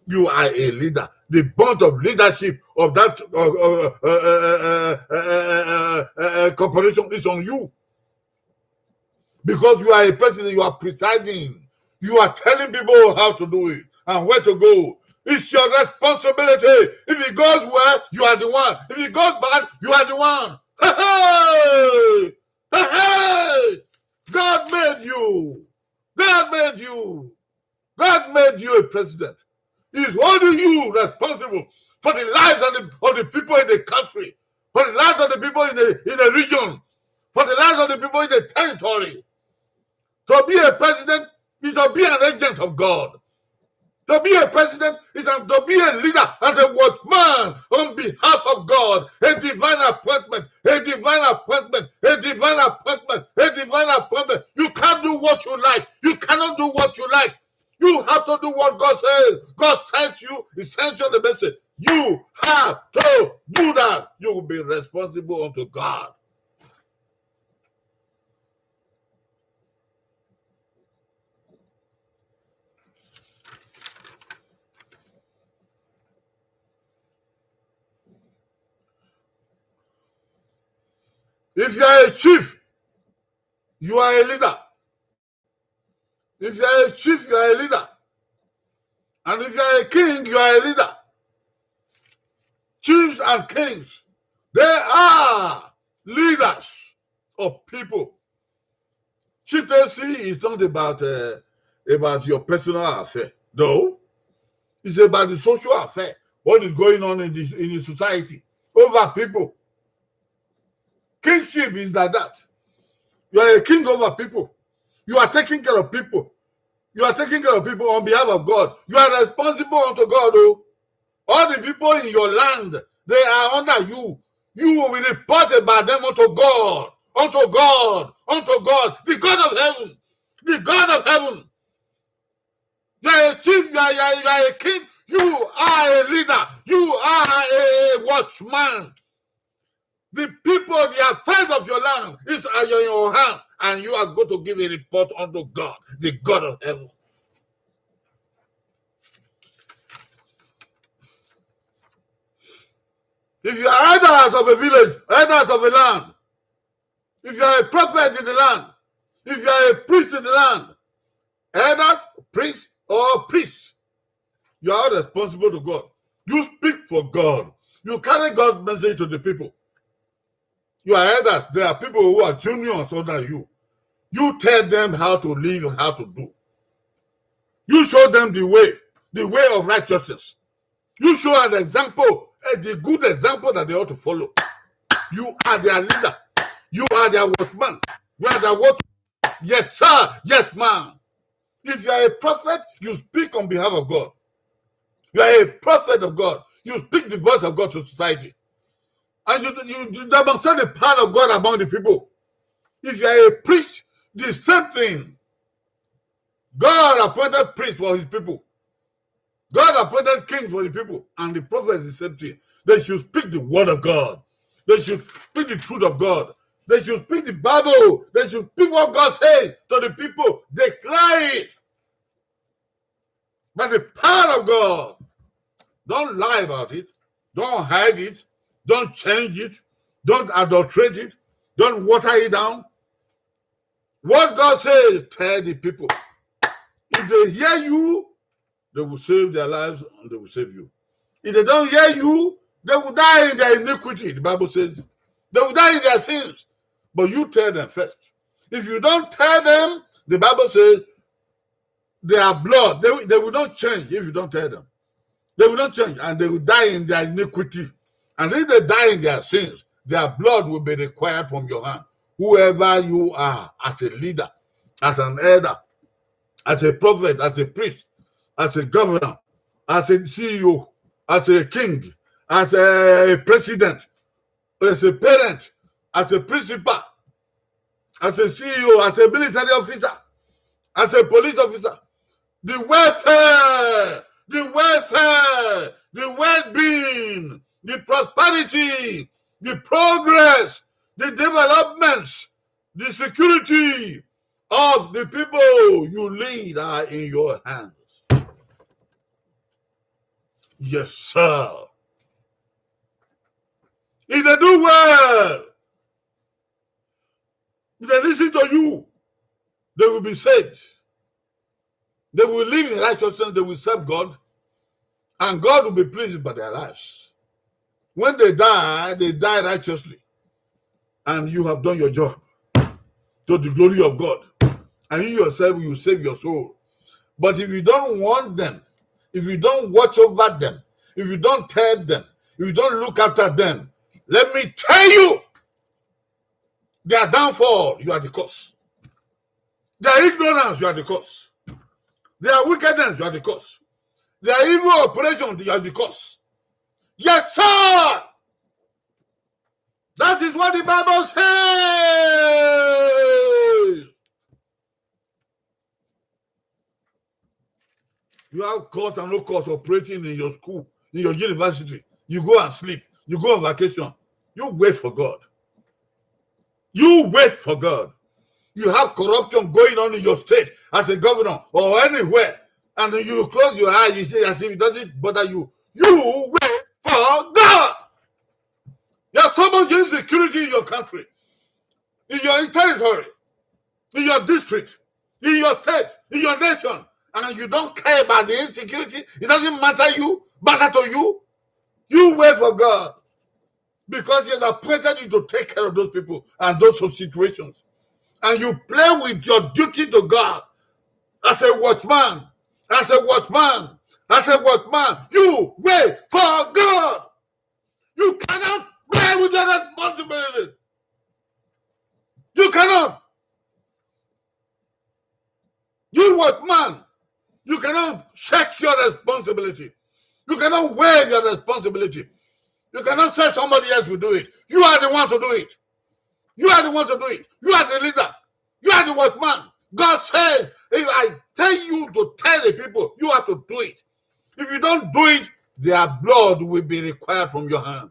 You are a leader. The bond of leadership of that uh, uh, uh, uh, uh, uh, uh, uh, uh, uh, corporation is on you. Because you are a person, you are presiding. You are telling people how to do it and where to go. It's your responsibility. If it goes well, you are the one. If it goes bad, you are the one. Hey, hey! Hey, hey! God made you. God made you. God made you a president. He's holding you responsible for the lives of the, of the people in the country, for the lives of the people in the, in the region, for the lives of the people in the territory. To be a president is to be an agent of God. To be a president is an, to be a leader and a watchman on behalf of God. A divine appointment, a divine appointment, a divine appointment, a divine appointment. You can't do what you like. You cannot do what you like. You have to do what God says. God sends you, He sends you the message. You have to do that. You will be responsible unto God. If you are a chief, you are a leader. If you are a chief, you are a leader. And if you are a king, you are a leader. Chiefs and kings, they are leaders of people. Chieftaincy is not about uh, about your personal affair, though. It's about the social affair. What is going on in the in the society over people? Kingship is like that. You are a king over people. You are taking care of people. You are taking care of people on behalf of God. You are responsible unto God. Oh. All the people in your land, they are under you. You will report about them unto God. Unto God. Unto God. The God of heaven. The God of heaven. You are a chief, you are, you are, you are a king, you are a leader, you are a watchman. The people, the affairs of your land is are in your hand, and you are going to give a report unto God, the God of heaven. If you are elders of a village, elders of a land, if you are a prophet in the land, if you are a priest in the land, elders, priest, or priest, you are all responsible to God. You speak for God. You carry God's message to the people. You are elders. There are people who are juniors under you. You tell them how to live and how to do. You show them the way, the way of righteousness. You show an example, eh, the good example that they ought to follow. You are their leader. You are their watchman. You are their watch. Yes, sir. Yes, ma'am. If you are a prophet, you speak on behalf of God. You are a prophet of God. You speak the voice of God to society. And you, you, you demonstrate the power of God among the people. If you are a priest, the same thing. God appointed priest for his people. God appointed king for the people. And the prophet is the same thing. They should speak the word of God. They should speak the truth of God. They should speak the Bible. They should speak what God says to the people. Declare it by the power of God. Don't lie about it. Don't hide it. Don't change it. Don't adulterate it. Don't water it down. What God says, tell the people. If they hear you, they will save their lives and they will save you. If they don't hear you, they will die in their iniquity, the Bible says. They will die in their sins. But you tell them first. If you don't tell them, the Bible says, their blood, they, they will not change if you don't tell them. They will not change, and they will die in their iniquity. And if they die in their sins, their blood will be required from your hand. Whoever you are, as a leader, as an elder, as a prophet, as a priest, as a governor, as a C E O, as a king, as a president, as a parent, as a principal, as a C E O, as a military officer, as a police officer, the welfare, the welfare, the well-being, the prosperity, the progress, the development, the security of the people you lead are in your hands. Yes, sir. If they do well, if they listen to you, they will be saved. They will live in righteousness, they will serve God, and God will be pleased by their lives. When they die, they die righteously, and you have done your job to the glory of God, and you yourself will save your soul. But if you don't warn them, if you don't watch over them, if you don't tell them, if you don't look after them, let me tell you, their downfall, you are the cause. Their ignorance, you are the cause. Their wickedness, you are the cause. Their evil operation, you are the cause. Yes, sir. That is what the Bible says. You have cause and no cause operating in your school, in your university. You go and sleep. You go on vacation. You wait for God. You wait for God. You have corruption going on in your state as a governor or anywhere, and you close your eyes, you say as if it doesn't bother you. You wait for God. You have so much insecurity in your country, in your territory, in your district, in your state, in your nation, and you don't care about the insecurity. It doesn't matter you, matter to you. You wait for God, because He has appointed you to take care of those people and those situations. And you play with your duty to God as a watchman, as a watchman, as a watchman. You wait for God. You cannot play with your responsibility. You cannot. You watchman, you cannot shirk your responsibility. You cannot waive your responsibility. You cannot say somebody else will do it. You are the one to do it. You are the one to do it. You are the leader. You are the watchman. God says, if I tell you to tell the people, you have to do it. If you don't do it, their blood will be required from your hand.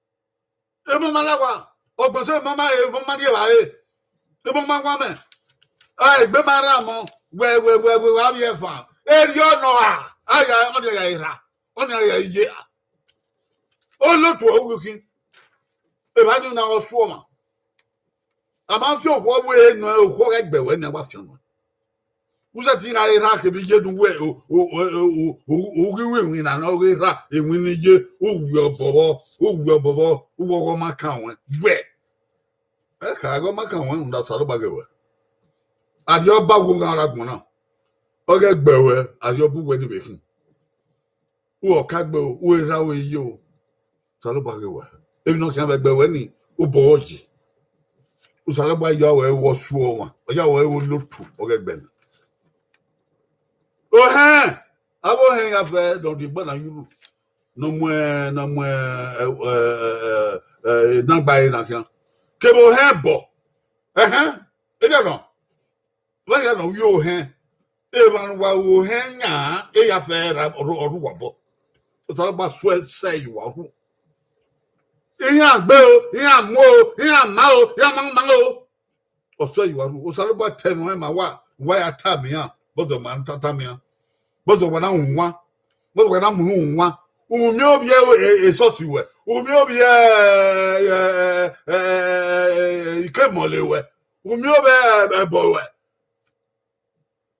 Emọ ma la wa, ọgbẹn sẹ emọ ma, emọ ma rhie evbare, emọ ma wa mẹ. A egbe ma rhan mọ, wẹ wẹ wẹ wẹ wa vbiẹ fan. Erriọ nọ ra, a ya ọnii ya ra, ọnii ya ye ra. Olotu ọghe khin, evba ni na ọ suọ ọmwa. A ma fi okhuo wẹ nọ, okhuo ghẹ gbe wẹ ne a wa fian nọ. U sẹtin gha re erha kevbe iye ne uwẹ, u ghi ru iwinna ne ọ ghe erha, iwinna iye, u wiẹ obọ vbọ, u wiẹ obọ vbọ, u wẹ ọghe ọ ma kan ruẹn. Wẹ, ẹka ghe ọ ma kan ruẹn, rhunmwuda Osanobua ghe wẹ. Arriọba wo gha ra agbọn na, ọ ghẹ gbe ruẹ, arriọba uwẹ ni vbe khin. U ọ ka gbe o, u erha, u iye o, Osanobua ghe wẹ. Emwi ne ọ khian vbe gbe ruẹ ni, obọ ọ yi. Osanobua ya ruẹ vbe ọsuọmwa, ọ ya ruẹ vbe olotu, ọ ghẹ gbe na. Ohẹn, avbe ohẹn ya fẹ ne ọ rhie egbe na ye uru, ne ọ mu, ne ọ mu, eh, eh, eh, eh, eh, enagba ẹre na khian. Kevbe ohẹn ẹbọ, ẹhẹn, eghẹ nọ, vbe ẹghẹ nọ, u ye ohẹn, emwa ne uwa ru ohẹn yan, eya fẹ ra ọ rhu uwa obọ. Osanobua suẹ sẹ ye uwa ru. Iran gbe o, iran mu o, iran ma o, iran ma ma o. Ọ sẹ ye uwa ru. Osanobua ta ẹmwẹ ma wa, wa ya tama iran, vbọzọ ma ta tama iran. Vbọzọ wa na wan, vbọzọ wa na munu wan. U miẹn ovbi e, e, esọsi wẹ, u miẹn ovbi e, e, e, e, e, ikemọle wẹ, u miẹn ovbi e, ẹbọ wẹ.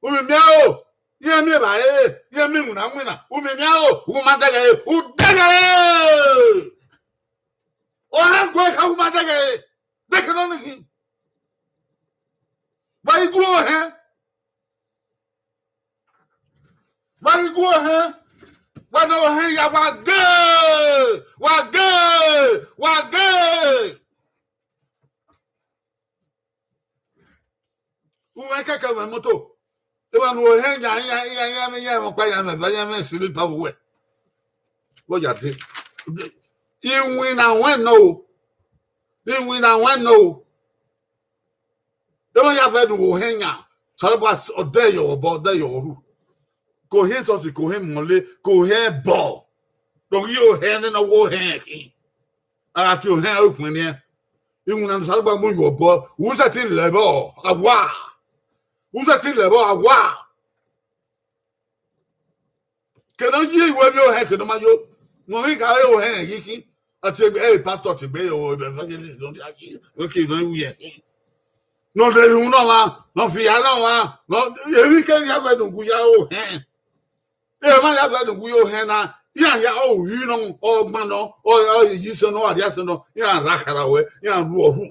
U miẹn miẹn o, iran miẹn evbare, iran miẹn iwinna winna, u miẹn miẹn o, u ma dẹghẹre, u dẹghẹre. Ọ rẹn gu ẹre kha, u ma dẹghẹre, dẹkẹ nọ ni khin. Wa i gu ohẹn. Wa i gu ohẹn. Wa na ohẹn ya, wa ghe, wa ghe, wa ghe. U mwẹ kẹkẹ, u mwẹ moto. Emwa ne u hẹn yan, iran, iran, iran, iran mwẹ ọkpa, iran mwẹ eva, iran mwẹ silipa vbe uwẹ. Vbe ọ ya dee? Iwinna ruẹn nọ o. Iwinna ruẹn nọ o. Emwa ya fẹ ne u hẹn yan, Osanobua ọ dẹ yọ obọ, ọ dẹ yọ ru. Ke ohẹn esọsi, ke ohẹn mọlẹ, ke ohẹn ẹbọ. Ne ọ ghi ohẹn ne ọ wo ohẹn khin. A gha tie ohẹn aro khuẹnniẹn. Iwinna ne Osanobua mu ye obọ, u sẹtin lẹ vbọ, a wa. U sẹtin lẹ vbọ, a wa. Ke ne ọ ye iwẹ vbe ohẹn, ke ne ọ ma yo. Ne ọ ghi khare ohẹn ghi khin. A tie egbe, ẹ, pastor tie egbe, o, evangelist, ne ọ dia yi, ne ọ ke ne ọ wu ye khin. Ne ọ dẹ ru nọ mwa, ne ọ fi ya nọ mwa, ne ọ, emwi kemwi ya fẹ ne u gu ya ohẹn. Emwa ya fẹ ne u gu ya ohẹn na, iran ya, ọ ru nọ, ọ gban nọ, ọ, ọ yi sẹ nọ, ọ rhia sẹ nọ, iran rha khara ruẹ, iran ru ọ ru.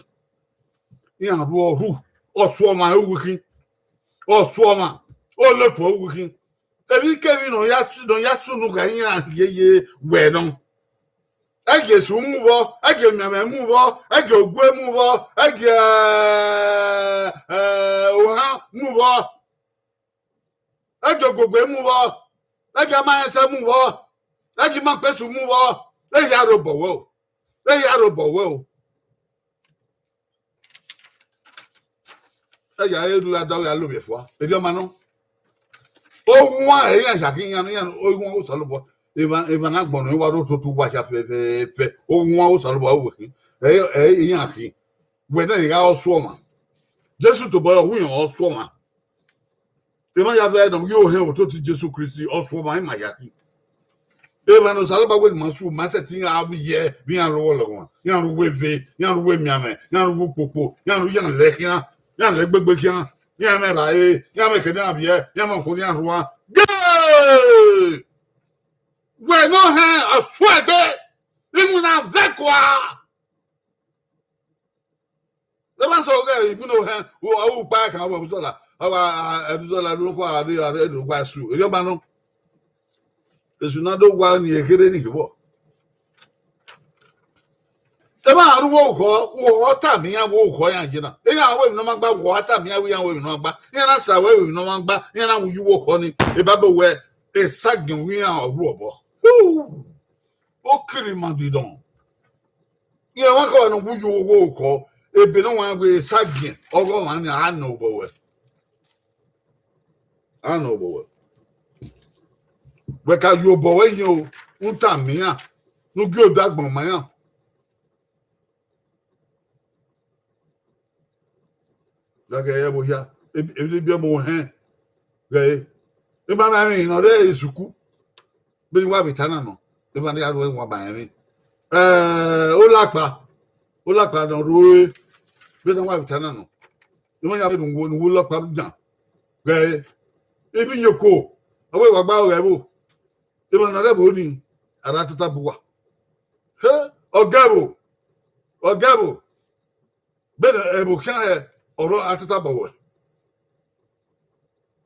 Iran ru ọ ru, ọsuọmwa ru wẹ khin, ọsuọmwa, olotu ru wẹ khin. Emwi kemwi ne ọ ya su-, ne ọ ya sunu gha iran rhie ye wẹ nọ. Ẹ gie esu mu vbọ, ẹ gie emianmwẹ mu vbọ, ẹ gie ogue mu vbọ, ẹ gie, ẹ, ẹ, ohan mu vbọ. Ẹ gie ogbogbe mu vbọ, ẹ gie amarẹnsẹ mu vbọ, ẹ gie imakpesu mu vbọ, ẹ ya rre obọ wẹ o, ẹ ya rre obọ wẹ o. Ẹ ya re ru ya da ya lo vbe fua, erriọ ma nọ. Ohuan ẹre iran hia khin, iran, iran, ohuan Osanobua, emwa, emwa ne agbọn nọ wa rre ototo uwa hia fẹfẹfẹ, ohuan Osanobua ru wẹ khin, ẹ, ẹ, iran khin. Wẹ na gha ọsuọmwa. Jesu tobọ re ọ hu iran ọsuọmwa. Emwa ya zẹ nọ, u ye ohẹn ototọ Jesu Kristi, ọsuọmwa ima hia khin. Emwa ne Osanobua wẹ ne ima su, ma sẹtin gha vbe ye vbe iran ru ọlọghọmwa, iran ru uwu eve, iran ru uwu emianmwẹ, iran ru uwu ukpokpo, iran ru iran lẹ khian, iran lẹ gbegbe khian, iran mwẹ ra re, iran mwẹ kẹ ne iran viẹ, iran mwẹ ọkhọ ne iran rua. Gee! Wẹ ne ohẹn ọsuẹgbe, iwinna vẹ kua. Ẹ ma sẹ ọghẹ, iwinna ohẹn, ọ ru ukpa kan, ọ wa Ẹdusọla, ọ wa, a, Ẹdusọla ne ọ kua, a re, a re, a re, wa su, erriọ ma nọ. Esu na do wa ni ekherhe ni khevbọ. Ẹ ma ru uwu okhọ, uwu okhọ tama iran, uwu okhọ iran ye na. Iran wẹ emwi ne ọ ma gba, uwu okhọ tama iran wẹ iran wẹ emwi ne ọ ma gba. Iran na sa wẹ emwi ne ọ ma gba, iran na wu ye uwu okhọ ni. Ebaba wẹ, esagiẹn wẹ iran ọ ru obọ. Hu! Okiri ma didọn. Iran wa kọ ne uwu ye uwu okhọ, ebe ne ọ wa wẹ esagiẹn, ọghe ọmwa ni a nọ obọ wẹ. A nọ obọ wẹ. Wẹ ka ye obọ wẹ yin o, u tama iran, ne u gie odẹ agbọn ma iran. Gha ghẹ ẹvbo hia, ebi, ebi ọmọ ohẹn, ghẹ ẹre. Ima na rẹn ne ọ rre esuku, vbene wa vbe ta na nọ, ima na ya ru ẹwaẹn ma rẹn. Eh, Olakpa, Olakpa ne ọ rre, vbene wa vbe ta na nọ. Ima ya vbe ne uwu, ne uwu Olakpa yan, ghẹ ẹre. Ivbi yoko, ọ wẹ wa gba ọghẹ vbo? Emwa ne ọ rre ẹvbo ni, a ra tota bu uwa. He, ọ gẹ vbo? Ọ gẹ vbo? Bẹghe ẹvbo khian hẹ ọre a tota bọ wẹ.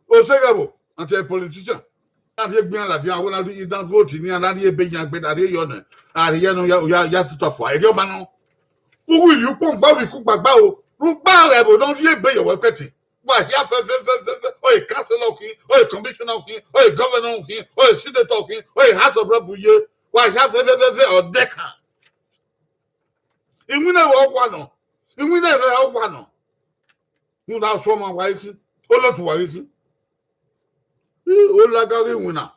Oseghe vbo, anti politician. A rhie egbe iran ladian, a wẹ na rhie, na vote ne iran, na rhie ebe yan gbe, na rhie yọ nẹ. A rhie nọ ya, ya, ya tuta fua. Erriọ ma nọ. U wi ivbi ukpọn gba, u wi ikun gbagba o. Rhunmwuda ẹvbo ne ọ rhie ebe ye wẹ kpẹtin. Wa hia fẹfẹfẹfẹ, ọ i councillor khin, ọ i commissioner khin, ọ i governor khin, ọ i senator khin, ọ i House of Rep ye. Wa hia fẹfẹfẹfẹ, ọ dẹkan. Iwinna vbe ọ wa nọ, iwinna rẹ ọ wa nọ. Rhunmwuda ọsọmọ wa i khin, olotu wa i khin. I, olaga ghi iwinna,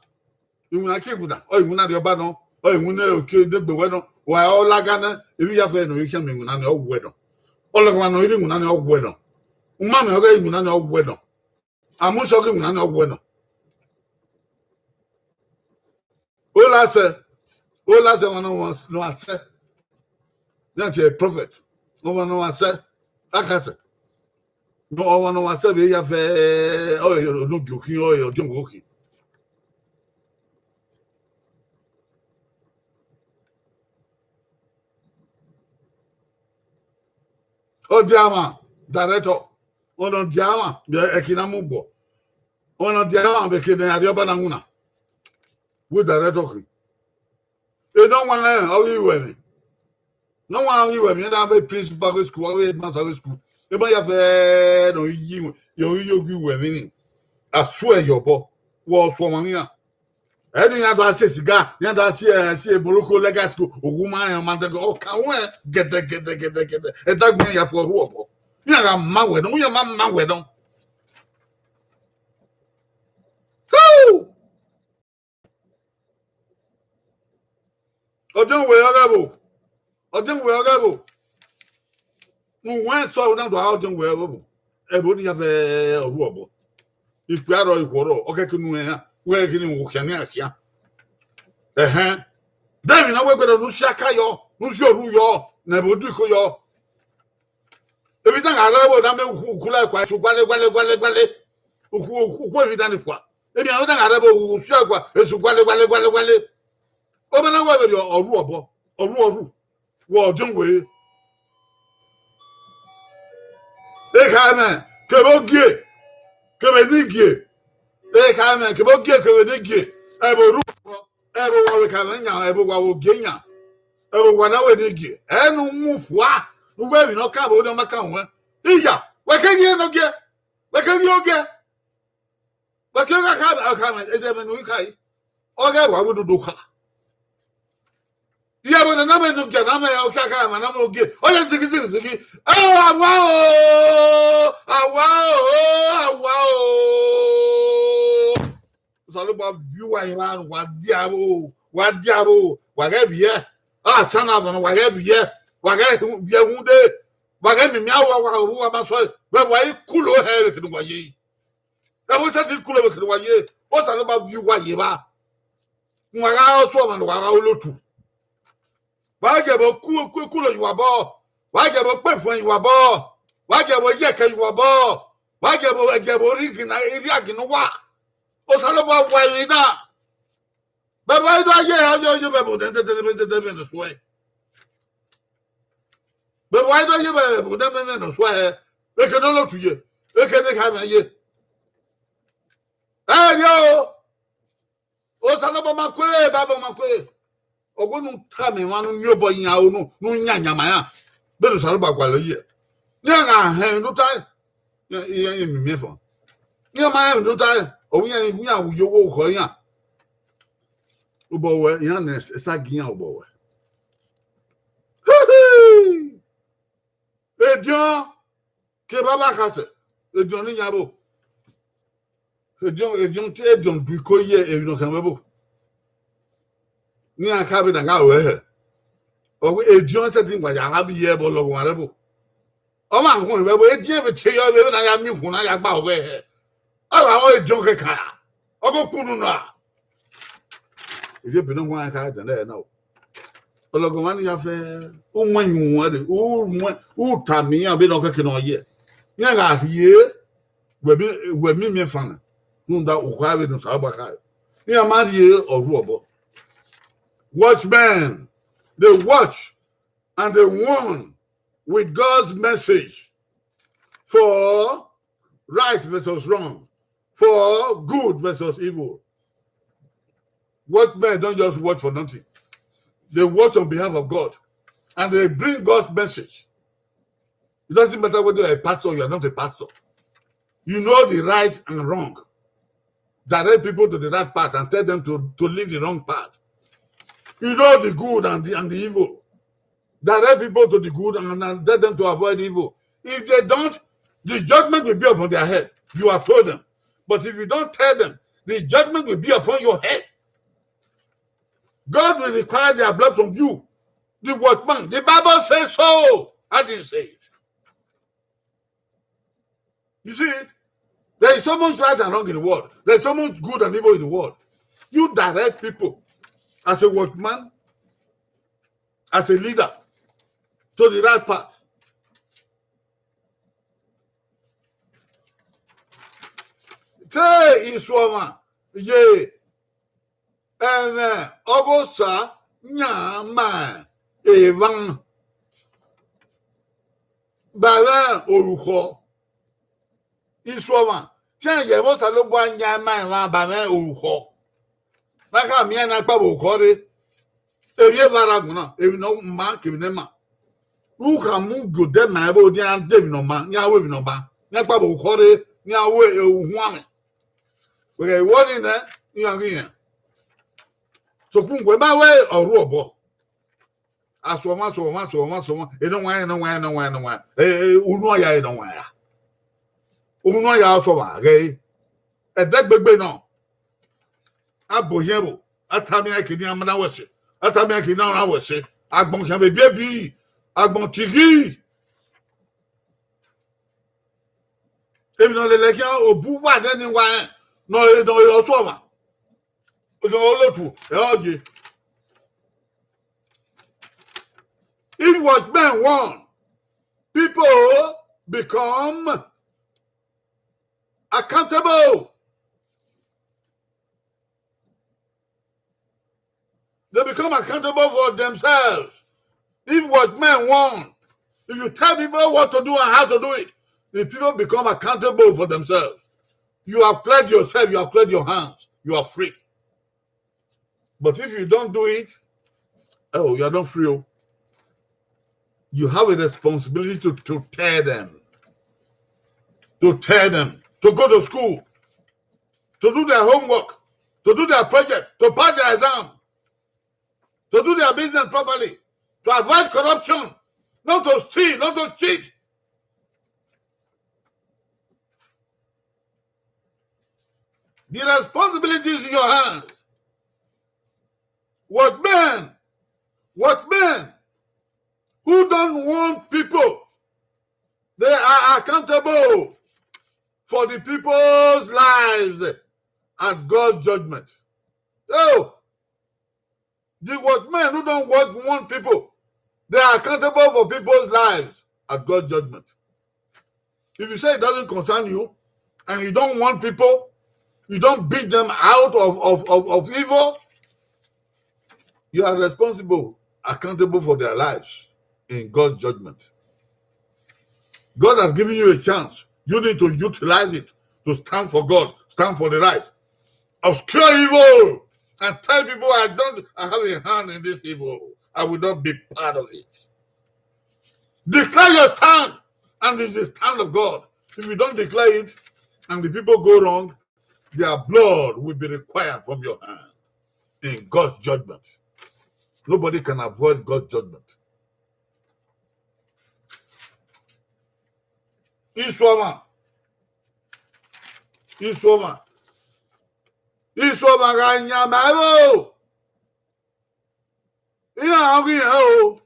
iwinna ke iwinna, ọ iwinna rhie ọba nọ, ọ iwinna oke degbe wẹ nọ, wa ọlaga nẹ, emwi iyafẹ ne ọ i khian mẹ iwinna ni ọ wẹ nọ. Ọlọghọmwa ne ọ i rre iwinna ni ọ wẹ nọ. Umamẹ ọghe iwinna ni ọ wẹ nọ. Amusọ ghi iwinna ni ọ wẹ nọ. Olasẹ, olasẹ ọmwa ne ọ wa sẹ. Iran tie prophet, ọmwa ne ọ wa sẹ, akhasẹ. Nọ, ọmwa ne ọ wa sẹ vbe ya fẹ, ọ i re onogie okhin, ọ i re ọdiọn wẹ okhin. Ọ dia mwa, director, ọ nọ dia mwa, ẹki na mu gbọ. Ọ nọ dia mwa vbe ke ne a rhie ọba na winna. Wẹ director khin. Enọ wan nẹ, ọ ghi ru ẹmwẹ. Ne ọ wan ghi ru ẹmwẹ, iran na vbe principal ghe school, ọ vbe headmaster ghe school. Emọ ya fẹ ne ọ yi, ọ yi yo ghi ru ẹmwẹ ni. A suẹ ye obọ, wẹ ọsuọmwa iran. Ẹni iran do a si siga, iran do a si, eh, si Morocco legal school, owu ma rẹn ọma dẹgẹ, ọ ka wẹ gẹdẹ, gẹdẹ, gẹdẹ, gẹdẹ. Ẹdẹ agbọn ya fẹ ọ rhu obọ. Iran gha ma wẹ nọ, iran ma ma wẹ nọ. Hoo! Ọdiọn wẹ ọghe vbo? Ọdiọn wẹ ọghe vbo? Ne uwẹ sọ na do a ọdiọn wẹ ọghe vbo? Ẹvbo ni ya fẹ ọ rhu obọ. Ikpia rrọọ, ikhuo rrọọ, ọ kẹke unu ẹn, wẹ ghi ni wo khian ni a khian. Ẹhẹn. Dẹmwi na wẹ gbe ne u si aka yọ, ne u si orhu yọ, ne ẹvbo du iko yọ. Emwi dan gha rre ẹvbo na mẹ ukhu, ukhu la ẹkua, esu guale, guale, guale, guale. Ukhu, ukhu, ukhu emwi dan ni fua. Emwi dan gha rre ẹvbo, ukhu si ẹkua, esu guale, guale, guale, guale. Ọmọ na wẹ vberriọ, ọ rhu obọ, ọ rhu, ọ rhu. Wẹ ọdiọn wẹ. Ekhaemwẹ kevbe ogie, kevbe ne gie. Ekhaemwẹ kevbe ogie, kevbe ne gie. Ẹvbo rhu obọ. Ẹvbo wa vbe ka mwẹ yan, ẹvbo wa vbe ogie yan. Ẹvbo wa na wẹ ne gie. Ẹ ne u mu fua, ne u wẹ emwi ne ọ ka vbe ne ọ ma ka ruẹn. Iya, wẹ ke ghi nọ gie, wẹ ke ghi ogie. Wẹ ke gha ka, ka mwẹ, eze mwẹ ne u i ka yi. Ọ ghe wa vbe ododo kha. Iye vbe ne na mwẹ ne ogie, na mwẹ ọ ka ka mwẹ, na mwẹ ogie. Ọ ye zigi, zigi, zigi. Ẹ, awa o, awa o, awa o. Osanobua viọ uwa emwa, wa dia vbo, wa dia vbo, wa ghẹ vbiẹ. Asan na vọn, wa ghẹ vbiẹ, wa ghẹ vbiẹ rhunmwuda, wa ghẹ miẹn imian uwa, wa, uwa ma sọe, wẹ wa i kulo hẹ vbe kene uwa ye. Ẹ vbe sẹtin i kulo vbe kene uwa ye, Osanobua viọ uwa ye evba. Wa gha ọsuọmwa ne uwa gha olotu. Wa gie ẹvbo ku, ku, kulo ye uwa obọ. Wa gie ẹvbo kpe efuẹn ye uwa obọ. Wa gie ẹvbo yẹkẹ ye uwa obọ. Wa gie ẹvbo, gie ẹvbo rhie igina, rhie agina uwa. Osanobua wa emwi na. Vbe wa i do ye, ọ ye, ọ ye, vbe ẹvbo dẹdẹdẹ, vbe dẹdẹ, vbe ne suẹ. Vbe wa i do ye, vbe ẹvbo dẹdẹdẹ, vbe ne suẹ. Eke ne olotu ye. Eke ne ekhaemwẹ ye. Ẹ rhie o. Osanobua ma kue, Baibol ma kue. Ọghe ne u tama emwa ne u miẹn obọ yan unu, ne u yan yan ma iran, vbene Osanobua gualọ ye. Iran gha họn emwi ne u tae, iran, iran, iran miẹn miẹn fọn. Iran ma họn emwi ne u tae, ọ wẹ iran, iran wu ye owa oghọ iran. Obọ wẹ, iran ne esa gie iran obọ wẹ. Ediọn, ke baba khasẹ, ediọn ne iyan vbo. Ediọn, ediọn, ediọn du iko ye emwi ne ọ khian vbe ẹvbo. Ne iran ka vbe na gha ruẹ hẹ. Ọ wẹ ediọn sẹtin wa ya gha vbe iye ẹvbo lọghọmwa rre ẹvbo. Ọ ma họn vbe ẹvbo, ediọn vbe tie yọ vbe na ya miẹn ukhun na ya gba ruẹ hẹ. Ọ gha rẹn ediọn kẹkan ra. Ọ ghe okpunu na. Ivbi ebe ne ọ wan kha dẹn nẹ na o. Ọlọghọmwa ni ya fẹ, u mu ẹn yin uwẹn rre, u mu ẹn, u tama iran vbene ọ kẹke ne ọ ye. Iran gha rhie, wẹ mi, wẹ mi miẹn fan na. Rhunmwuda ukhua vbene Osanobua khare. Iran ma rhie ọrhuọbọ. Watchmen, they watch and they warn with God's message for right versus wrong, for good versus evil. Watchmen don't just watch for nothing. They watch on behalf of God, and they bring God's message. It doesn't matter whether you're a pastor or you're not a pastor. You know the right and wrong. Direct people to the right path and tell them to, to leave the wrong path. You know the good and the, and the evil. Direct people to the good and, and tell them to avoid evil. If they don't, the judgment will be upon their head. You have told them. But if you don't tell them, the judgment will be upon your head. God will require their blood from you. The watchman, the Bible says so. I didn't say it. You see it? There is so much right and wrong in the world. There is so much good and evil in the world. You direct people as a watchman, as a leader, to the right path. Te Isuọmwa ye ẹmwẹ Ọghosa yan ma emwa ba ẹmwẹ orukhọ. Isuọmwa, te ẹmwẹ Osanobua yan ma emwa ba ẹmwẹ orukhọ. Na kha miẹn na kpa vbe orukhọ rre, emwi eva ra gbọna, emwi ne ọ ma kevbe ne ẹ ma. U kha mu gie odẹ ma ẹvbo, iran de emwi ne ọ ma, iran ru emwi ne ọ ma, iran kpa vbe orukhọ rre, iran ru uhuanmwẹ. Vbe ẹghẹ wọ nii nẹ, iran ghi rẹn. Sokpan wẹ ma wẹ ọ rhuọbọ. Asuọmwa, asuọmwa, asuọmwa, asuọmwa. Enọwanrẹn, enọwanrẹn, enọwanrẹn, enọwanrẹn. Unu a ya enọwanrẹn ra? Unu a ya Asuọmwa ghẹ re? Ẹdẹgbegbe nọ. A bọ ohiẹn vbo, a tama iran ke ne iran ma na wẹ ẹse, a tama iran ke ne iran ra wẹ ẹse. Agbọn khian vbe ebiebi, agbọn tighi. Emwi ne ọ lele khian, obu uwa nẹ ni wa rẹn, ne ọ re, ne ọ re Asuọmwa, ne ọ re olotu, ẹ ọ ye. If watchmen warn, people become accountable. They become accountable for themselves. If watchmen warn, if you tell people what to do and how to do it, the people become accountable for themselves. You have cleared yourself, you have cleared your hands, you are free. But if you don't do it, oh, you are not free. Oh. You have a responsibility to, to tell them, to tell them to go to school, to do their homework, to do their project, to pass their exam, to do their business properly, to avoid corruption, not to steal, not to cheat. The responsibility is in your hands. Watchmen, watchmen who don't warn people, they are accountable for the people's lives at God's judgment. Oh, the watchmen who don't watch, warn people, they are accountable for people's lives at God's judgment. If you say it doesn't concern you, and you don't warn people, you don't beat them out of, of, of, of evil, you are responsible, accountable for their lives in God's judgment. God has given you a chance. You need to utilize it to stand for God, stand for the right. Obscure evil and tell people, "I don't, I have a hand in this evil. I will not be part of it." Declare your stand, and it's the stand of God. If you don't declare it, and the people go wrong, their blood will be required from your hand in God's judgment. Nobody can avoid God's judgment. Isuọmwa. Isuọmwa. Isuọmwa gha yan ma ẹvbo, iran ghi rẹn o,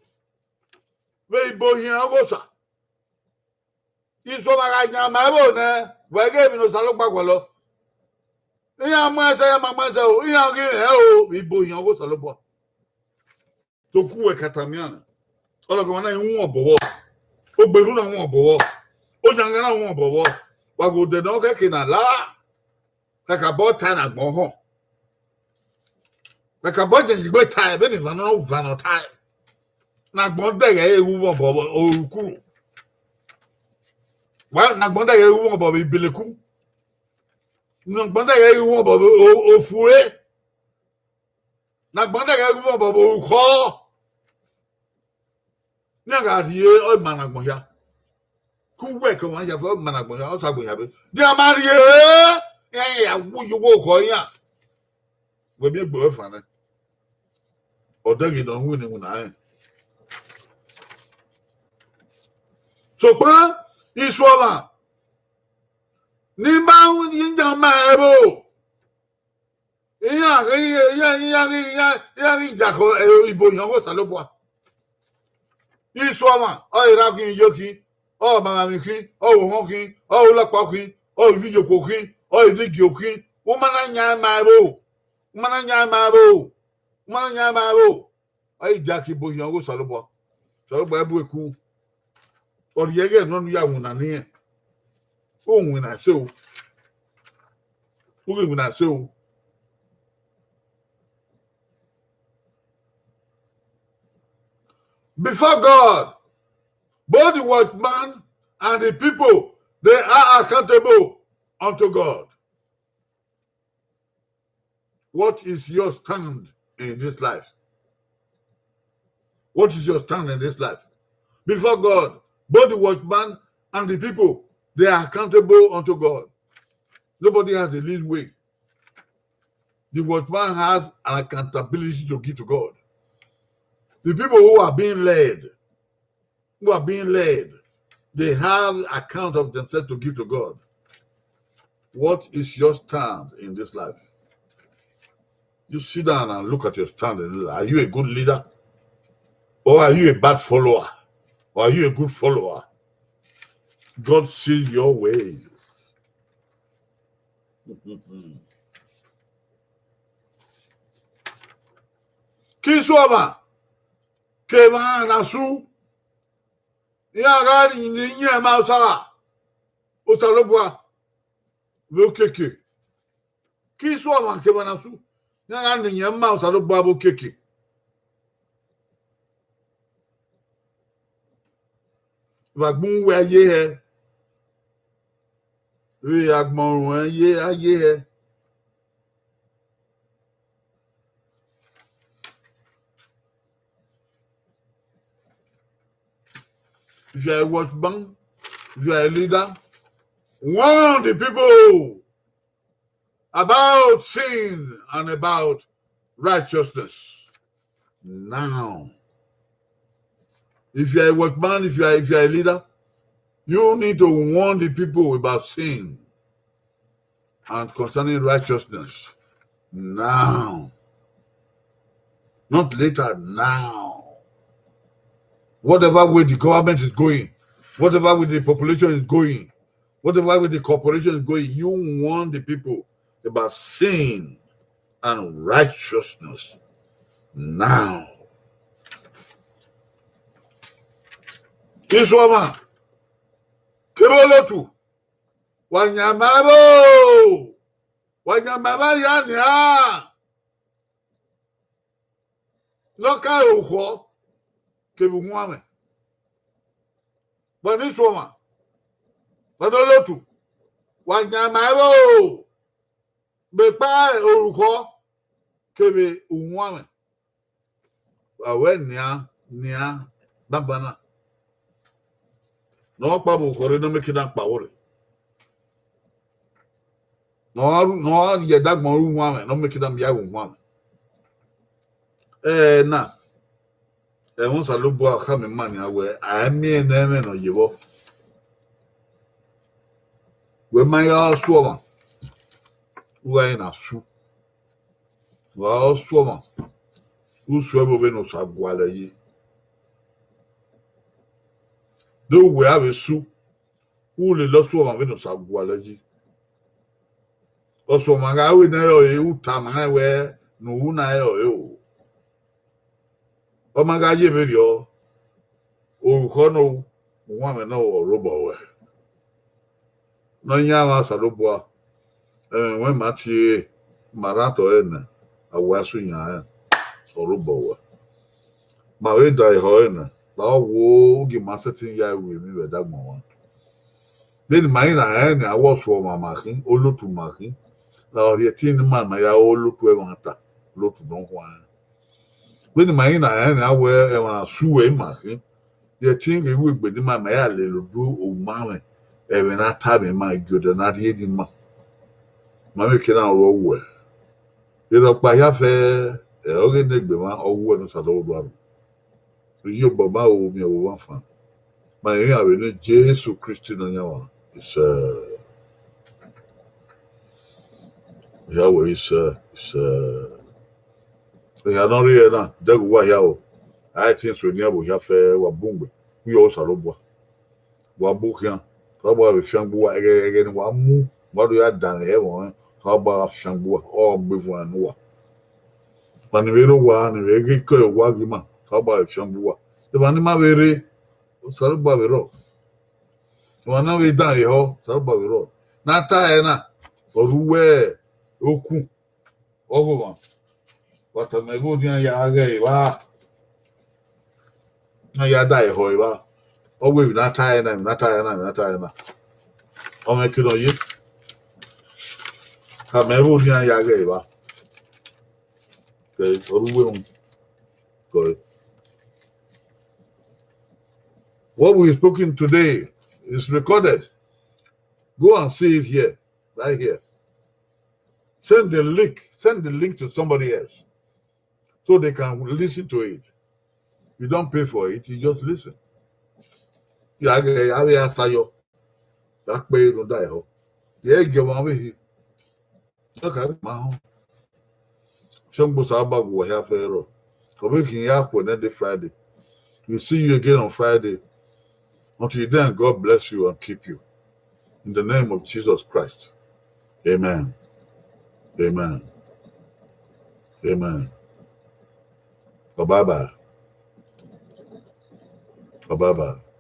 vbe ibo hiẹn Ọghosa. Isuọmwa gha yan ma ẹvbo nẹ, wẹ ghe emwi ne Osanobua gualọ. Iran mu ẹsẹ, iran ma mu ẹsẹ o, iran ghi rẹn o, vbe ibo hiẹn Ọghosa Osanobua. Toku wẹ ka tama iran na. Ọlọgọmwa na i wọn obọ vbọ. Ogberhu na wọn obọ vbọ. Oyanghan na wọn obọ vbọ. Wa ghe odẹ ne ọ khẹke na la. Kakabọ ta na agbọn họn. Kakabọ jẹn gbe ta vbene ivan nọ, ivan nọ ta. Na agbọn dẹghẹ ẹre ru vbọ bọ oruku. Wa na agbọn dẹghẹ ẹre ru vbọ bọ Ibeleku. Na agbọn dẹghẹ ẹre ru vbọ bọ o- Ofure. Na agbọn dẹghẹ ẹre ru vbọ bọ Orukhọ. Ne a gha rhie ọ ma na agbọn hia. Ke uwẹ ke ọmwa hia fẹ, ọ ma na agbọn hia, ọ sa agbọn hia be. Dia ma rhie, ẹ ya wu yo wo khọ iran. Wẹ miẹn egbe ruẹ fan nẹ. Ọ dẹghe ne ọ winna iwinna rẹn. Sokpan, isuọmwa, ne ima yan ma ẹvbo. Iran ghi, iran, iran ghi, iran, iran ghi jakhọ, eh, ibo yan ọghe Osanobua. Isuọmwa, ọ i ra khin, iye khin, ọ ma mwamwa khin, ọ ru ohọn khin, ọ ru ulọkpa khin, ọ ru ivbi iyoko khin, ọ ru idigie khin. U ma na yan ma ẹvbo. U ma na yan ma ẹvbo. U ma na yan ma ẹvbo. Ọ i dia ke ibo yan ọghe Osanobua. Osanobua i bu eku. Ọ rhie ẹghẹ nọ ne u ya winna ne irẹn. U winna ẹse o. U ghi winna ẹse o. Before God, both the watchman and the people, they are accountable unto God. What is your stand in this life? What is your stand in this life? Before God, both the watchman and the people, they are accountable unto God. Nobody has a leeway. The watchman has an accountability to give to God. The people who are being led, who are being led, they have account of themselves to give to God. What is your stand in this life? You sit down and look at your stand in this life. Are you a good leader? Or are you a bad follower? Or are you a good follower? God sees your ways. Ke isuọmwa, ke emwa na su, iran gha rhie iyẹn ma Osa, Osanobua vbe okiekie. Ke isuọmwa ke emwa na su, iran gha rhie iyẹn ma Osanobua vbe okiekie. Vbe agbọn uwẹ a ye hẹ, vbe agbọn ọruẹn ye a ye hẹ. If you are a watchman, if you are a leader, warn the people about sin and about righteousness now. If you are a watchman, if you are, if you are a leader, you need to warn the people about sin and concerning righteousness now. Not later, now. Whatever way the government is going, whatever way the population is going, whatever way the corporation is going, you warn the people about sin and righteousness now. Isuọmwa, kevbe olotu, wa yan ma ẹvbo, wa yan ma ẹvbo ya nian. Ne ọ ka re orukhọ kevbe uhuanmwẹ. Vbene isuọmwa, vbene olotu, wa yan ma ẹvbo, vbe ekpa orukhọ kevbe uhuanmwẹ. Wa wẹ nian, nian banbanna. Ne ọ kpa vbe orukhọ rre, ne ọ miẹn ke dan kpa vbọ rre. Ne ọ, ne ọ ya ẹdagbọn ru uhuanmwẹ, ne ọ miẹn ke dan ya vbe uhuanmwẹ. Ẹna, ẹmwẹ Osanobua khama ima nian wẹẹ, a i miẹn ne ẹmwẹ ne ọ ye vbọ. Wẹ ma ya ọsuọmwa, u gha rẹn na su. Wa ọsuọmwa, u su ẹvbo vbene Osa gualọ yi. Do wẹ a vbe su, u lele ọsuọmwa vbene Osa gualọ yi. Ọsuọmwa gha ru ne ẹre ọre, u tama rẹn wẹẹ ne u ru na ẹre ọre o. Ọ ma gha ye vberriọ, orukhọ nọ, uwanmwẹ nọ ọ rre obọ ruẹ. Nọyaẹnmwa Osanobua, Ẹmwẹ wẹ ma tie, ma rhan otọ ẹre nẹ, a wa su yan rẹn, ọ rre obọ wẹ. Ma vbe da ehọ ẹre nẹ, la ọ wo, u gie ima sẹtin ya ru emwi vbe ẹdagbọn mwa. Vbene ima i na rẹn nẹ, a wẹ ọsuọmwa ma khin, olotu ma khin, la ọ rhie ẹtin ne ima na ya olotu ẹmwata, olotu ne ọ huanrẹn. Vbene ima i na rẹn nẹ, a wẹ ẹmwẹ na su ima khin, rhie ẹtin ghe iwegbe ne ima, ma ya lele odu uma mwẹ, ẹmwẹ ne a tama ima, igiodẹ ne a rhie ne ima. Ma vbe ke na ru ọ wẹ. Erha ọkpa hia fẹ, ẹ, ọghe ne egbe mwa, ọ wu ẹre ne Osanobua rhie obọ ma ru miẹn vbe ọmwa fan. Ma rẹn iran vbe eni Jesu Kristi Nọyaẹnmwa, isẹ. Hia wẹ isẹ, isẹ. Ehia ne ọ rre na, dẹghe uwa hia o. A i tiẹn so enian vbe ohia fẹ, wa bun gbe, u yọ Osanobua. Wa bu khian, Osanobua vbe fiangbe uwa, ẹghẹ, ẹghẹ ne wa mu, wa do ya danmwehọ ẹmwẹ ọnrẹn, Osanobua gha fiangbe uwa, ọ gbe vuọn ne uwa. Emwa ni vbe rre owa, ni vbe ghe ikọ owa ghi ima, Osanobua vbe fiangbe uwa. Emwa ni ma vbe rre, Osanobua vbe rrọọ. Emwa ne ọ vbe danmwehọ, Osanobua vbe rrọọ. Ne a ta ẹre na, ọ rre uwẹ okun. Ọvbokhan, wa tama ẹvbo ne iran ya ghẹ evba, ne iran ya da ehọ evba. Ọ wẹ emwi ne a ta ẹre na, emwi ne a ta ẹre na, emwi ne a ta ẹre na. Ọ mwẹ eke ne ọ ye. Tama ẹvbo ne iran ya ghẹ evba. Kẹ, ọ rre uwẹ wọn. Kẹ. What we spoken today is recorded. Go and see it here, right here. Send the link, send the link to somebody else so they can listen to it. You don't pay for it, you just listen. Ya ghẹ, ya vbe a sa yọ. Ya kpe rhunmwuda ehọ. Ye gie ọmwa vbe hi. Ọ ka ma họn. Fiangbe Osanobua gu uwa hia fẹ rrọọ. Ọ vbe khin ya khuẹ nẹ de Friday. We see you again on Friday. Until then, God bless you and keep you. In the name of Jesus Christ. Amen. Amen. Amen. Bye bye. Bye bye.